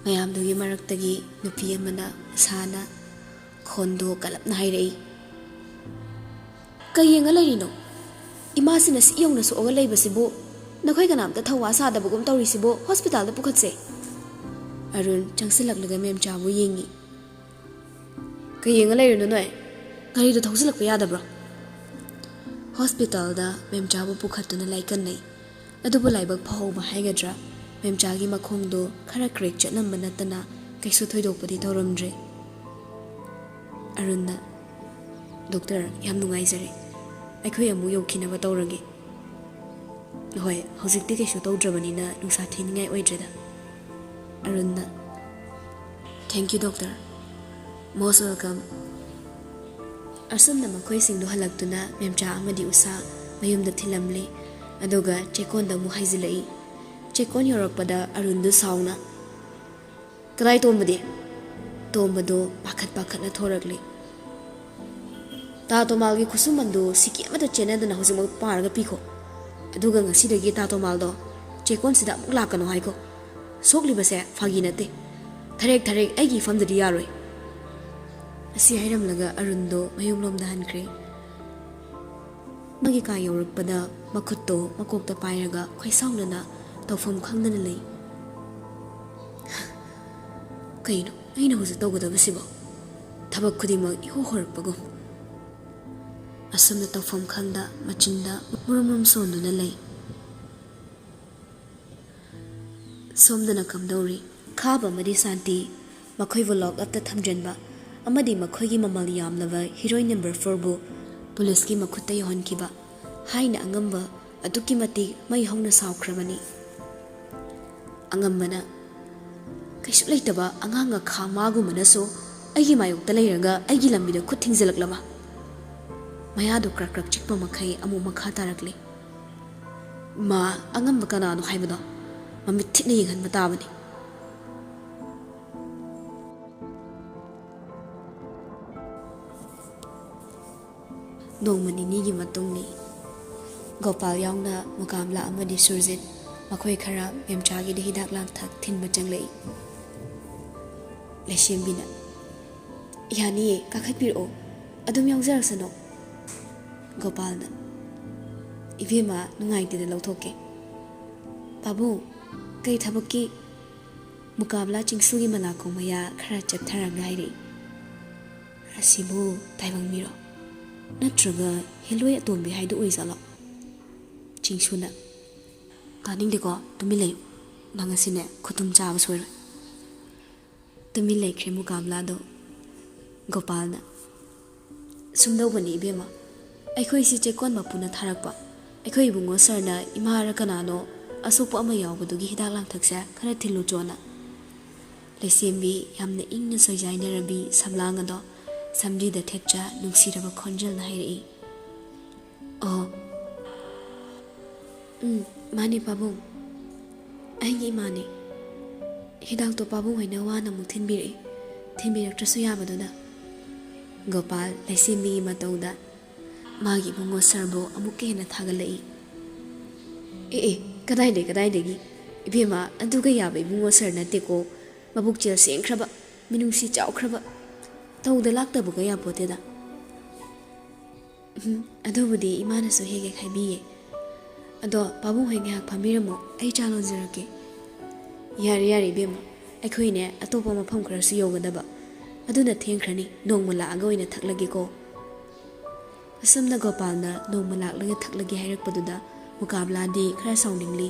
ꯃꯌꯥꯝꯗꯨꯒꯤ ꯃꯔꯛꯇꯒꯤ ꯅꯨꯄꯤ ꯑꯃꯅ ꯃꯁꯥꯅ ꯈꯣꯟꯗꯣ ꯀꯜꯂꯞꯅ ꯍꯥꯏꯔꯛꯏ, "ꯀꯩ ꯌꯦꯡꯉ ꯂꯩꯔꯤꯅꯣ? ꯏꯃꯥꯁꯤꯅ ꯁꯤ ꯌꯧꯅ ꯁꯣꯛꯑꯒ ꯂꯩꯕꯁꯤꯕꯨ ꯅꯈꯣꯏ ꯀꯅꯥꯝꯇ ꯊꯧꯋꯥ ꯁꯥꯗꯕꯒꯨꯝ ꯇꯧꯔꯤꯁꯤꯕꯨ ꯍꯣꯁꯄꯤꯇꯥꯜꯗ ꯄꯨꯈꯠꯁꯦ꯫" ꯑꯔꯨꯟ ꯆꯪꯁꯤꯜꯂꯛꯂꯒ ꯃꯦꯝꯆꯥꯕꯨ ꯌꯦꯡꯉꯤ꯫ "ꯀꯩ ꯌꯦꯡꯉ ꯂꯩꯔꯤꯅꯣ ꯅꯣꯏ? ꯒꯥꯔꯤꯗꯣ ꯊꯧꯖꯤꯜꯂꯛꯄ ꯌꯥꯗꯕ꯭ꯔꯣ?" ꯍꯣꯁꯄꯤꯇꯥꯜꯗ ꯃꯦꯝꯆꯥꯕꯨ ꯄꯨꯈꯠꯇꯨꯅ ꯂꯥꯏꯀꯟꯅꯩ꯫ ꯑꯗꯨꯕꯨ ꯂꯥꯏꯕꯛ ꯐꯍꯧꯕ ꯍꯥꯏꯒꯗ꯭ꯔꯥ, ꯃꯦꯝꯆꯥꯒꯤ ꯃꯈꯣꯡꯗꯣ ꯈꯔ crack ꯆꯠꯂꯝꯕ ꯅꯠꯇꯅ ꯀꯩꯁꯨ ꯊꯣꯏꯗꯣꯛꯄꯗꯤ ꯇꯧꯔꯝꯗ꯭ꯔꯦ꯫ ꯑꯔꯨꯟꯅ, "ꯗꯣꯛꯇꯔ, ꯌꯥꯝ ꯅꯨꯡꯉꯥꯏꯖꯔꯦ꯫ ꯑꯩꯈꯣꯏ ꯑꯃꯨꯛ ꯌꯧꯈꯤꯅꯕ ꯇꯧꯔꯒꯦ꯫" "ꯍꯣꯏ, ꯍꯧꯖꯤꯛꯇꯤ ꯀꯩꯁꯨ ꯇꯧꯗ꯭ꯔꯕꯅꯤꯅ ꯅꯨꯡꯁꯥ ꯊꯤꯅꯤꯡꯉꯥꯏ ꯑꯣꯏꯗ꯭ꯔꯦꯗ꯫" ꯑꯔꯨꯟꯅ, "Thank you, doctor꯫ Most welcome꯫" ꯑꯁꯨꯝꯅ ꯃꯈꯣꯏꯁꯤꯡꯗꯨ ꯍꯜꯂꯛꯇꯨꯅ ꯃꯦꯝꯆꯥ ꯑꯃꯗꯤ ꯎꯁꯥ ꯃꯌꯨꯝꯗ ꯊꯤꯜꯂꯝꯂꯦ꯫ ꯑꯗꯨꯒ ꯆꯦꯛꯀꯣꯟꯗ ꯑꯃꯨꯛ ꯍꯥꯏꯖꯤꯜꯂꯛꯏ꯫ ꯆꯦꯛꯀꯣꯟ ꯌꯧꯔꯛꯄꯗ ꯑꯔꯨꯟꯗꯨ ꯁꯥꯎꯅ, "ꯀꯗꯥꯏ ꯇꯣꯝꯕꯗꯤ?" ꯇꯣꯝꯕꯗꯨ ꯄꯥꯈꯠ ꯄꯥꯈꯠꯅ ꯊꯣꯔꯛꯂꯤ꯫ ꯇꯥ ꯇꯣꯃꯥꯜꯒꯤ ꯈꯨꯠꯁꯨꯃꯟꯗꯨ ꯁꯤꯀꯤ ꯑꯃꯠꯇ ꯆꯦꯟꯅꯗꯅ ꯍꯧꯖꯤꯛꯃꯛ ꯄꯥꯔꯒ ꯄꯤꯈꯣ꯫ ꯑꯗꯨꯒ ꯉꯁꯤꯗꯒꯤ ꯇꯥ ꯇꯣꯃꯥꯜꯗꯣ ꯆꯦꯛꯀꯣꯟꯁꯤꯗ ꯑꯃꯨꯛ ꯂꯥꯛꯀꯅꯨ ꯍꯥꯏꯈꯣ꯫ ꯁꯣꯛꯂꯤꯕꯁꯦ ꯐꯥꯒꯤ ꯅꯠꯇꯦ꯫ ꯊꯔꯦꯛ ꯊꯔꯦꯛ ꯑꯩꯒꯤ ꯏꯐꯝꯗꯗꯤ ꯌꯥꯔꯣꯏ꯫ ꯑꯁꯤ ꯍꯥꯏꯔꯝꯂꯒ ꯑꯔꯨꯟꯗꯣ ꯃꯌꯨꯝꯂꯣꯝꯗ ꯍꯟꯈ꯭ꯔꯦ꯫ ꯃꯥꯒꯤ ꯀꯥ ꯌꯧꯔꯛꯄꯗ ꯃꯈꯨꯠꯇꯣ ꯃꯀꯣꯛꯇ ꯄꯥꯏꯔꯒ ꯈꯣꯏꯁꯥꯎꯅꯅ ꯇꯧꯐꯝ ꯈꯪꯗꯅ ꯂꯩ꯫ ꯀꯩꯅꯣ ꯑꯩꯅ ꯍꯧꯖꯤꯛ ꯇꯧꯒꯗꯕꯁꯤꯕꯣ? ꯊꯕꯛ ꯈꯨꯗꯤꯡꯃꯛ ꯏꯍꯣ ꯍꯣꯔꯛꯄꯒꯨꯝ꯫ ꯑꯁꯨꯝꯅ ꯇꯧꯐꯝ ꯈꯪꯗ ꯃꯆꯤꯟꯗ ꯃꯨꯔꯨꯝ ꯃꯨꯔꯨꯝ ꯁꯣꯟꯗꯨꯅ ꯂꯩ꯫ ꯁꯣꯝꯗꯅ ꯀꯝꯗꯧꯔꯤ? ꯈꯥꯕ ꯑꯃꯗꯤ ꯁꯥꯟꯇꯤ, ꯃꯈꯣꯏꯕꯨ ꯂꯣꯛ ꯑꯞꯇ ꯊꯝꯖꯤꯟꯕ ꯑꯃꯗꯤ ꯃꯈꯣꯏꯒꯤ ꯃꯃꯜ ꯌꯥꯝꯂꯕ ꯍꯤꯔꯣꯏꯟ ꯅꯝꯕꯔ ꯐꯣꯔꯕꯨ ꯄꯨꯂꯤꯁꯀꯤ ꯃꯈꯨꯠꯇ ꯌꯧꯍꯟꯈꯤꯕ ꯍꯥꯏꯅ ꯑꯉꯝꯕ ꯑꯗꯨꯛꯀꯤ ꯃꯇꯤꯛ ꯃꯩ ꯍꯧꯅ ꯁꯥꯎꯈ꯭ꯔꯕꯅꯤ꯫ ꯑꯉꯝꯕꯅ, "ꯀꯩꯁꯨ ꯂꯩꯇꯕ ꯑꯉꯥꯡ ꯑꯈꯥ ꯃꯥꯒꯨꯝꯕꯅꯁꯨ ꯑꯩꯒꯤ ꯃꯥꯌꯣꯛꯇ ꯂꯩꯔꯒ ꯑꯩꯒꯤ ꯂꯝꯕꯤꯗ ꯈꯨꯠ ꯊꯤꯡꯖꯤꯜꯂꯛꯂꯕ?" ꯃꯌꯥꯗꯨ ꯀ꯭ꯔꯛ ꯀ꯭ꯔꯛ ꯆꯤꯛꯄ ꯃꯈꯩ ꯑꯃꯨꯛ ꯃꯈꯥ ꯇꯥꯔꯛꯂꯤ꯫ ꯃꯥ ꯑꯉꯝꯕ ꯀꯅꯥꯅꯣ ꯍꯥꯏꯕꯗꯣ ꯃꯃꯤꯠ ꯊꯤꯠꯅ ꯌꯦꯡꯍꯟꯕ ꯇꯥꯕꯅꯤ꯫ ꯅꯣꯡꯃ ꯅꯤꯅꯤꯒꯤ ꯃꯇꯨꯡꯅꯤ꯫ ꯒꯣꯄꯥꯜ ꯌꯥꯎꯅ ꯃꯨꯀꯥꯝꯂꯥ ꯑꯃꯗꯤ ꯁꯨꯔꯖꯤꯠ ꯃꯈꯣꯏ ꯈꯔ ꯃꯦꯝꯆꯥꯒꯤꯗ ꯍꯤꯗꯥꯛ ꯂꯥꯡꯊꯛ ꯊꯤꯟꯕ ꯆꯪꯂꯛꯏ꯫ ꯂꯩꯁꯦꯝꯕꯤꯅ, "ꯌꯥꯅꯤꯌꯦ, ꯀꯥꯈꯠꯄꯤꯔꯛꯑꯣ, ꯑꯗꯨꯝ ꯌꯥꯎꯖꯔꯛꯁꯅꯣ꯫" ꯒꯣꯄꯥꯜꯅ, "ꯏꯕꯦꯝꯃ ꯅꯨꯡꯉꯥꯏꯇꯦꯗ ꯂꯧꯊꯣꯛꯀꯦ꯫" "ꯄꯥꯕꯨꯡ, ꯀꯩ ꯊꯕꯛꯀꯤ?" "ꯃꯨꯀꯥꯕꯂꯥ ꯆꯤꯡꯁꯨꯒꯤ ꯃꯅꯥꯀꯣꯡ ꯃꯌꯥ ꯈꯔ ꯆꯠꯊꯔ ꯉꯥꯏꯔꯤ꯫" "ꯑꯁꯤꯕꯨ ꯇꯥꯏꯕꯪ ꯃꯤꯔꯣ? ꯅꯠꯇ꯭ꯔꯒ ꯍꯦꯂꯣꯏ ꯑꯇꯣꯝꯕꯤ ꯍꯥꯏꯗꯨ ꯑꯣꯏꯖꯥꯠꯂꯣ?" ꯆꯤꯡꯁꯨꯅ, "ꯇꯥꯅꯤꯡꯗꯦꯀꯣ, ꯇꯨꯃꯤꯟ ꯂꯩꯌꯨ꯫ ꯅꯪ ꯑꯁꯤꯅꯦ ꯈꯨꯇꯨꯝ ꯆꯥꯕ ꯁꯣꯏꯔꯣꯏ꯫" ꯇꯨꯃꯤꯟ ꯂꯩꯈ꯭ꯔꯦ ꯃꯨꯀꯥꯕꯂꯥꯗꯣ꯫ ꯒꯣꯄꯥꯜꯅ, "ꯁꯨꯝꯗꯧꯕꯅꯤ ꯏꯕꯦꯝꯃ, ꯑꯩꯈꯣꯏꯁꯤ ꯆꯦꯛꯀꯣꯟ ꯃꯄꯨꯅ ꯊꯥꯔꯛꯄ꯫ ꯑꯩꯈꯣꯏ ꯏꯕꯨꯡꯉꯣ ꯁꯥꯔꯅ ꯏꯃꯥꯔ ꯀꯅꯥꯅꯣ ꯑꯁꯣꯛꯄ ꯑꯃ ꯌꯥꯎꯕꯗꯨꯒꯤ ꯍꯤꯗꯥꯛ ꯂꯥꯡꯊꯛꯁꯦ ꯈꯔ ꯊꯤꯜꯂꯨ ꯆꯣꯅ꯫" ꯂꯩꯁꯦꯝꯕꯤ ꯌꯥꯝꯅ ꯏꯪꯅ ꯁꯣꯏꯖꯥꯏꯅꯔꯕꯤ ꯁꯝꯂꯥꯡ ꯑꯗꯣ ꯁꯝꯂꯤꯗ ꯊꯦꯠꯆ ꯅꯨꯡꯁꯤꯔꯕ ꯈꯣꯟꯖꯦꯜꯅ ꯍꯥꯏꯔꯛꯏ꯫ "ꯑꯣ, ꯎꯝ, ꯃꯥꯅꯦ ꯄꯥꯕꯨꯡ, ꯑꯩꯒꯤ ꯏꯃꯥꯅꯦ꯫ ꯍꯤꯗꯥꯛꯇꯣ ꯄꯥꯕꯨꯡ ꯍꯣꯏꯅ ꯋꯥꯅ ꯑꯃꯨꯛ ꯊꯤꯟꯕꯤꯔꯛꯏ, ꯊꯤꯟꯕꯤꯔꯛꯇ꯭ꯔꯁꯨ ꯌꯥꯕꯗꯨꯗ꯫" ꯒꯣꯄꯥꯜ ꯂꯩꯁꯦꯝꯕꯤꯒꯤ ꯃꯇꯧꯗ ꯃꯥꯒꯤ ꯏꯕꯨꯡꯉꯣ ꯁꯔꯕꯨ ꯑꯃꯨꯛꯀ ꯍꯦꯟꯅ ꯊꯥꯒꯠꯂꯛꯏ꯫ "ꯑꯦ ꯑꯦ, ꯀꯗꯥꯏꯗꯩ ꯀꯗꯥꯏꯗꯒꯤ? ꯏꯕꯦꯝꯃ, ꯑꯗꯨꯒ ꯌꯥꯕ ꯏꯕꯨꯡꯉꯣ ꯁꯔ ꯅꯠꯇꯦꯀꯣ꯫ ꯃꯕꯨꯛꯆꯦꯜ ꯁꯦꯡꯈ꯭ꯔꯕ, ꯃꯤꯅꯨꯡꯁꯤ ꯆꯥꯎꯈ꯭ꯔꯕ, ꯇꯧꯗ ꯂꯥꯛꯇꯕꯒ ꯌꯥꯄꯣꯠꯇꯦꯗ꯫" "ꯎꯝ, ꯑꯗꯨꯕꯨꯗꯤ ꯏꯃꯥꯅꯁꯨ ꯍꯦꯛ ꯍꯦꯛ ꯍꯥꯏꯕꯤꯌꯦ꯫ ꯑꯗꯣ ꯄꯥꯕꯨꯡ ꯍꯣꯏ ꯉꯥꯏꯍꯥꯛ ꯐꯝꯕꯤꯔꯝꯃꯣ, ꯑꯩ ꯆꯥ ꯂꯣꯟꯖꯔꯛꯀꯦ꯫" "ꯌꯥꯔꯦ, ꯌꯥꯔꯦ ꯏꯕꯦꯝꯃ, ꯑꯩꯈꯣꯏꯅꯦ ꯑꯇꯣꯞꯄ ꯃꯐꯝ ꯈꯔꯁꯨ ꯌꯧꯒꯗꯕ, ꯑꯗꯨꯅ ꯊꯦꯡꯈ꯭ꯔꯅꯤ, ꯅꯣꯡꯃ ꯂꯥꯛꯑꯒ ꯑꯣꯏꯅ ꯊꯛꯂꯒꯦꯀꯣ꯫" ꯑꯁꯨꯝꯅ ꯒꯣꯄꯥꯜꯅ ꯅꯣꯡꯃ ꯂꯥꯛꯂꯒ ꯊꯛꯂꯒꯦ ꯍꯥꯏꯔꯛꯄꯗꯨꯗ ꯃꯨꯀꯥꯕꯂꯥꯗꯤ ꯈꯔ ꯁꯥꯎꯅꯤꯡꯂꯤ꯫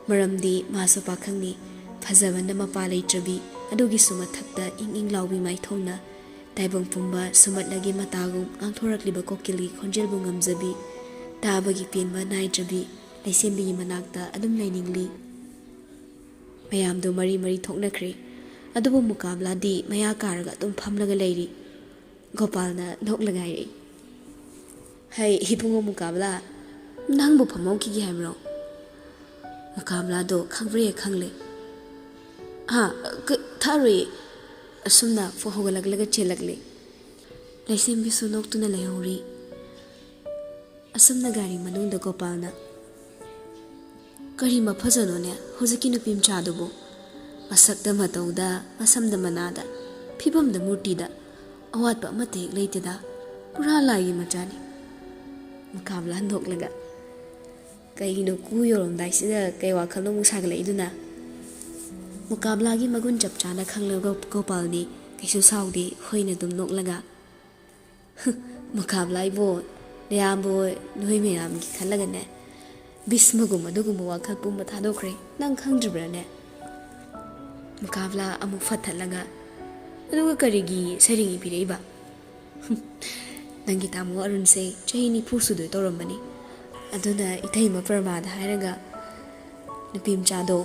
ꯃꯔꯝꯗꯤ ꯃꯥꯁꯨ ꯄꯥꯈꯪꯅꯤ, ꯐꯖꯕꯅ ꯃꯄꯥ ꯂꯩꯇ꯭ꯔꯕꯤ, ꯑꯗꯨꯒꯤꯁꯨ ꯃꯊꯛꯇ ꯏꯪ ꯏꯪ ꯂꯥꯎꯕꯤ ꯃꯥꯏꯊꯣꯡꯅ ꯇꯥꯏꯕꯪ ꯄꯨꯝꯕ ꯁꯨꯝꯍꯠꯂꯒꯦ ꯃꯇꯥꯒꯨꯝ ꯉꯥꯡꯊꯣꯔꯛꯂꯤꯕ ꯀꯣꯀꯤꯜꯒꯤ ꯈꯣꯟꯖꯦꯜꯕꯨ ꯉꯝꯖꯕꯤ, ꯇꯥꯕꯒꯤ ꯄꯦꯟꯕ ꯅꯥꯏꯗ꯭ꯔꯕꯤ ꯂꯩꯁꯦꯝꯕꯤꯒꯤ ꯃꯅꯥꯛꯇ ꯑꯗꯨꯝ ꯂꯩꯅꯤꯡꯂꯤ꯫ ꯃꯌꯥꯝꯗꯨ ꯃꯔꯤ ꯃꯔꯤ ꯊꯣꯛꯅꯈ꯭ꯔꯦ꯫ ꯑꯗꯨꯕꯨ ꯃꯨꯀꯥꯕꯂꯥꯗꯤ ꯃꯌꯥ ꯀꯥꯔꯒ ꯑꯗꯨꯝ ꯐꯝꯂꯒ ꯂꯩꯔꯤ꯫ ꯒꯣꯄꯥꯜꯅ ꯅꯣꯛꯂꯒ ꯍꯥꯏꯔꯛꯏ, "ꯍꯩ, ꯏꯕꯨꯡꯉꯣ ꯃꯨꯀꯥꯕꯂꯥ, ꯅꯪꯕꯨ ꯐꯝꯍꯧꯈꯤꯒꯦ ꯍꯥꯏꯕ꯭ꯔꯣ?" ꯃꯨꯀꯥꯕꯂꯥꯗꯣ ꯈꯪꯕ꯭ꯔꯦ ꯈꯪꯂꯦ꯫ "ꯍꯥ? ꯊꯛꯑꯔꯣꯏꯌꯦ꯫" ꯑꯁꯨꯝꯅ ꯍꯧꯒꯠꯂꯛꯂꯒ ꯆꯦꯜꯂꯛꯂꯦ꯫ ꯂꯩꯁꯦꯝꯕꯤꯁꯨ ꯅꯣꯛꯇꯨꯅ ꯂꯩꯍꯧꯔꯤ꯫ ꯑꯁꯨꯝꯅ ꯒꯥꯔꯤ ꯃꯅꯨꯡꯗ ꯒꯣꯄꯥꯜꯅ, "ꯀꯔꯤ ꯃꯐꯖꯅꯣꯅꯦ ꯍꯧꯖꯤꯛꯀꯤ ꯅꯨꯄꯤ ꯃꯆꯥꯗꯨꯕꯨ? ꯃꯁꯛꯇ ꯃꯇꯧꯗ, ꯃꯁꯝꯗ ꯃꯅꯥꯗ, ꯐꯤꯕꯝꯗ ꯃꯨꯔꯇꯤꯗ ꯑꯋꯥꯠꯄ ꯑꯃꯠꯇ ꯍꯦꯛ ꯂꯩꯇꯦꯗ꯫ ꯄꯨꯔꯥ ꯂꯥꯏꯒꯤ ꯃꯆꯥꯅꯤ꯫" ꯃꯨꯀꯥꯕꯂꯥ ꯅꯣꯛꯂꯒ, "ꯀꯩꯒꯤꯅꯣ ꯀꯨ ꯌꯧꯔꯝꯗꯥꯏꯁꯤꯗ ꯀꯩ ꯋꯥꯈꯜꯅꯣ ꯑꯃꯨꯛ ꯁꯥꯒꯠꯂꯛꯏꯗꯨꯅ?" ꯃꯨꯀꯥꯕꯂꯥꯒꯤ ꯃꯒꯨꯟ ꯆꯞ ꯆꯥꯅ ꯈꯪꯂꯕ ꯒꯣꯄꯥꯜꯗꯤ ꯀꯩꯁꯨ ꯁꯥꯎꯗꯦ, ꯍꯣꯏꯅ ꯑꯗꯨꯝ ꯅꯣꯛꯂꯒ, "ꯃꯨꯀꯥꯕꯂꯥ ꯏꯕꯣ, ꯅꯌꯥꯝꯕ ꯍꯣꯏ ꯅꯣꯏ ꯃꯌꯥꯝꯒꯤ ꯈꯜꯂꯒꯅꯦ, ꯚꯤꯁꯃꯒꯨꯝ ꯑꯗꯨꯒꯨꯝꯕ ꯋꯥꯈꯜ ꯄꯨꯝꯕ ꯊꯥꯗꯣꯛꯈ꯭ꯔꯦ꯫ ꯅꯪ ꯈꯪꯗ꯭ꯔꯤꯕ꯭ꯔꯥꯅꯦ?" ꯃꯨꯀꯥꯕꯂꯥ ꯑꯃꯨꯛ ꯐꯠꯊꯠꯂꯒ, "ꯑꯗꯨꯒ ꯀꯔꯤꯒꯤ ꯁꯩꯔꯦꯡ ꯏꯕꯤꯔꯛꯏꯕ? ꯅꯪꯒꯤ ꯇꯥꯃꯣ ꯑꯔꯨꯟꯁꯦ ꯆꯍꯤ ꯅꯤꯐꯨ ꯁꯨꯗꯣꯏ ꯇꯧꯔꯝꯕꯅꯤ꯫ ꯑꯗꯨꯅ ꯏꯇꯩꯃ ꯄꯔꯃꯥꯗ ꯍꯥꯏꯔꯒ ꯅꯨꯄꯤ ꯃꯆꯥꯗꯣ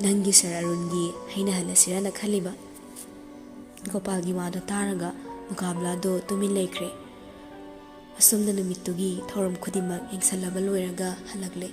ꯅꯪꯒꯤ ꯁꯥꯔ ꯑꯔꯨꯟꯒꯤ ꯍꯥꯏꯅꯍꯜꯂꯁꯤꯔꯅ ꯈꯜꯂꯤꯕ꯫" ꯒꯣꯄꯥꯜꯒꯤ ꯋꯥꯗꯣ ꯇꯥꯔꯒ ꯃꯨꯀꯥꯕꯂꯥꯗꯣ ꯇꯨꯃꯤꯟ ꯂꯩꯈ꯭ꯔꯦ꯫ ꯑꯁꯨꯝꯅ ꯅꯨꯃꯤꯠꯇꯨꯒꯤ ꯊꯧꯔꯝ ꯈꯨꯗꯤꯡꯃꯛ ꯌꯦꯡꯁꯜꯂꯕ ꯂꯣꯏꯔꯒ ꯍꯜꯂꯛꯂꯦ꯫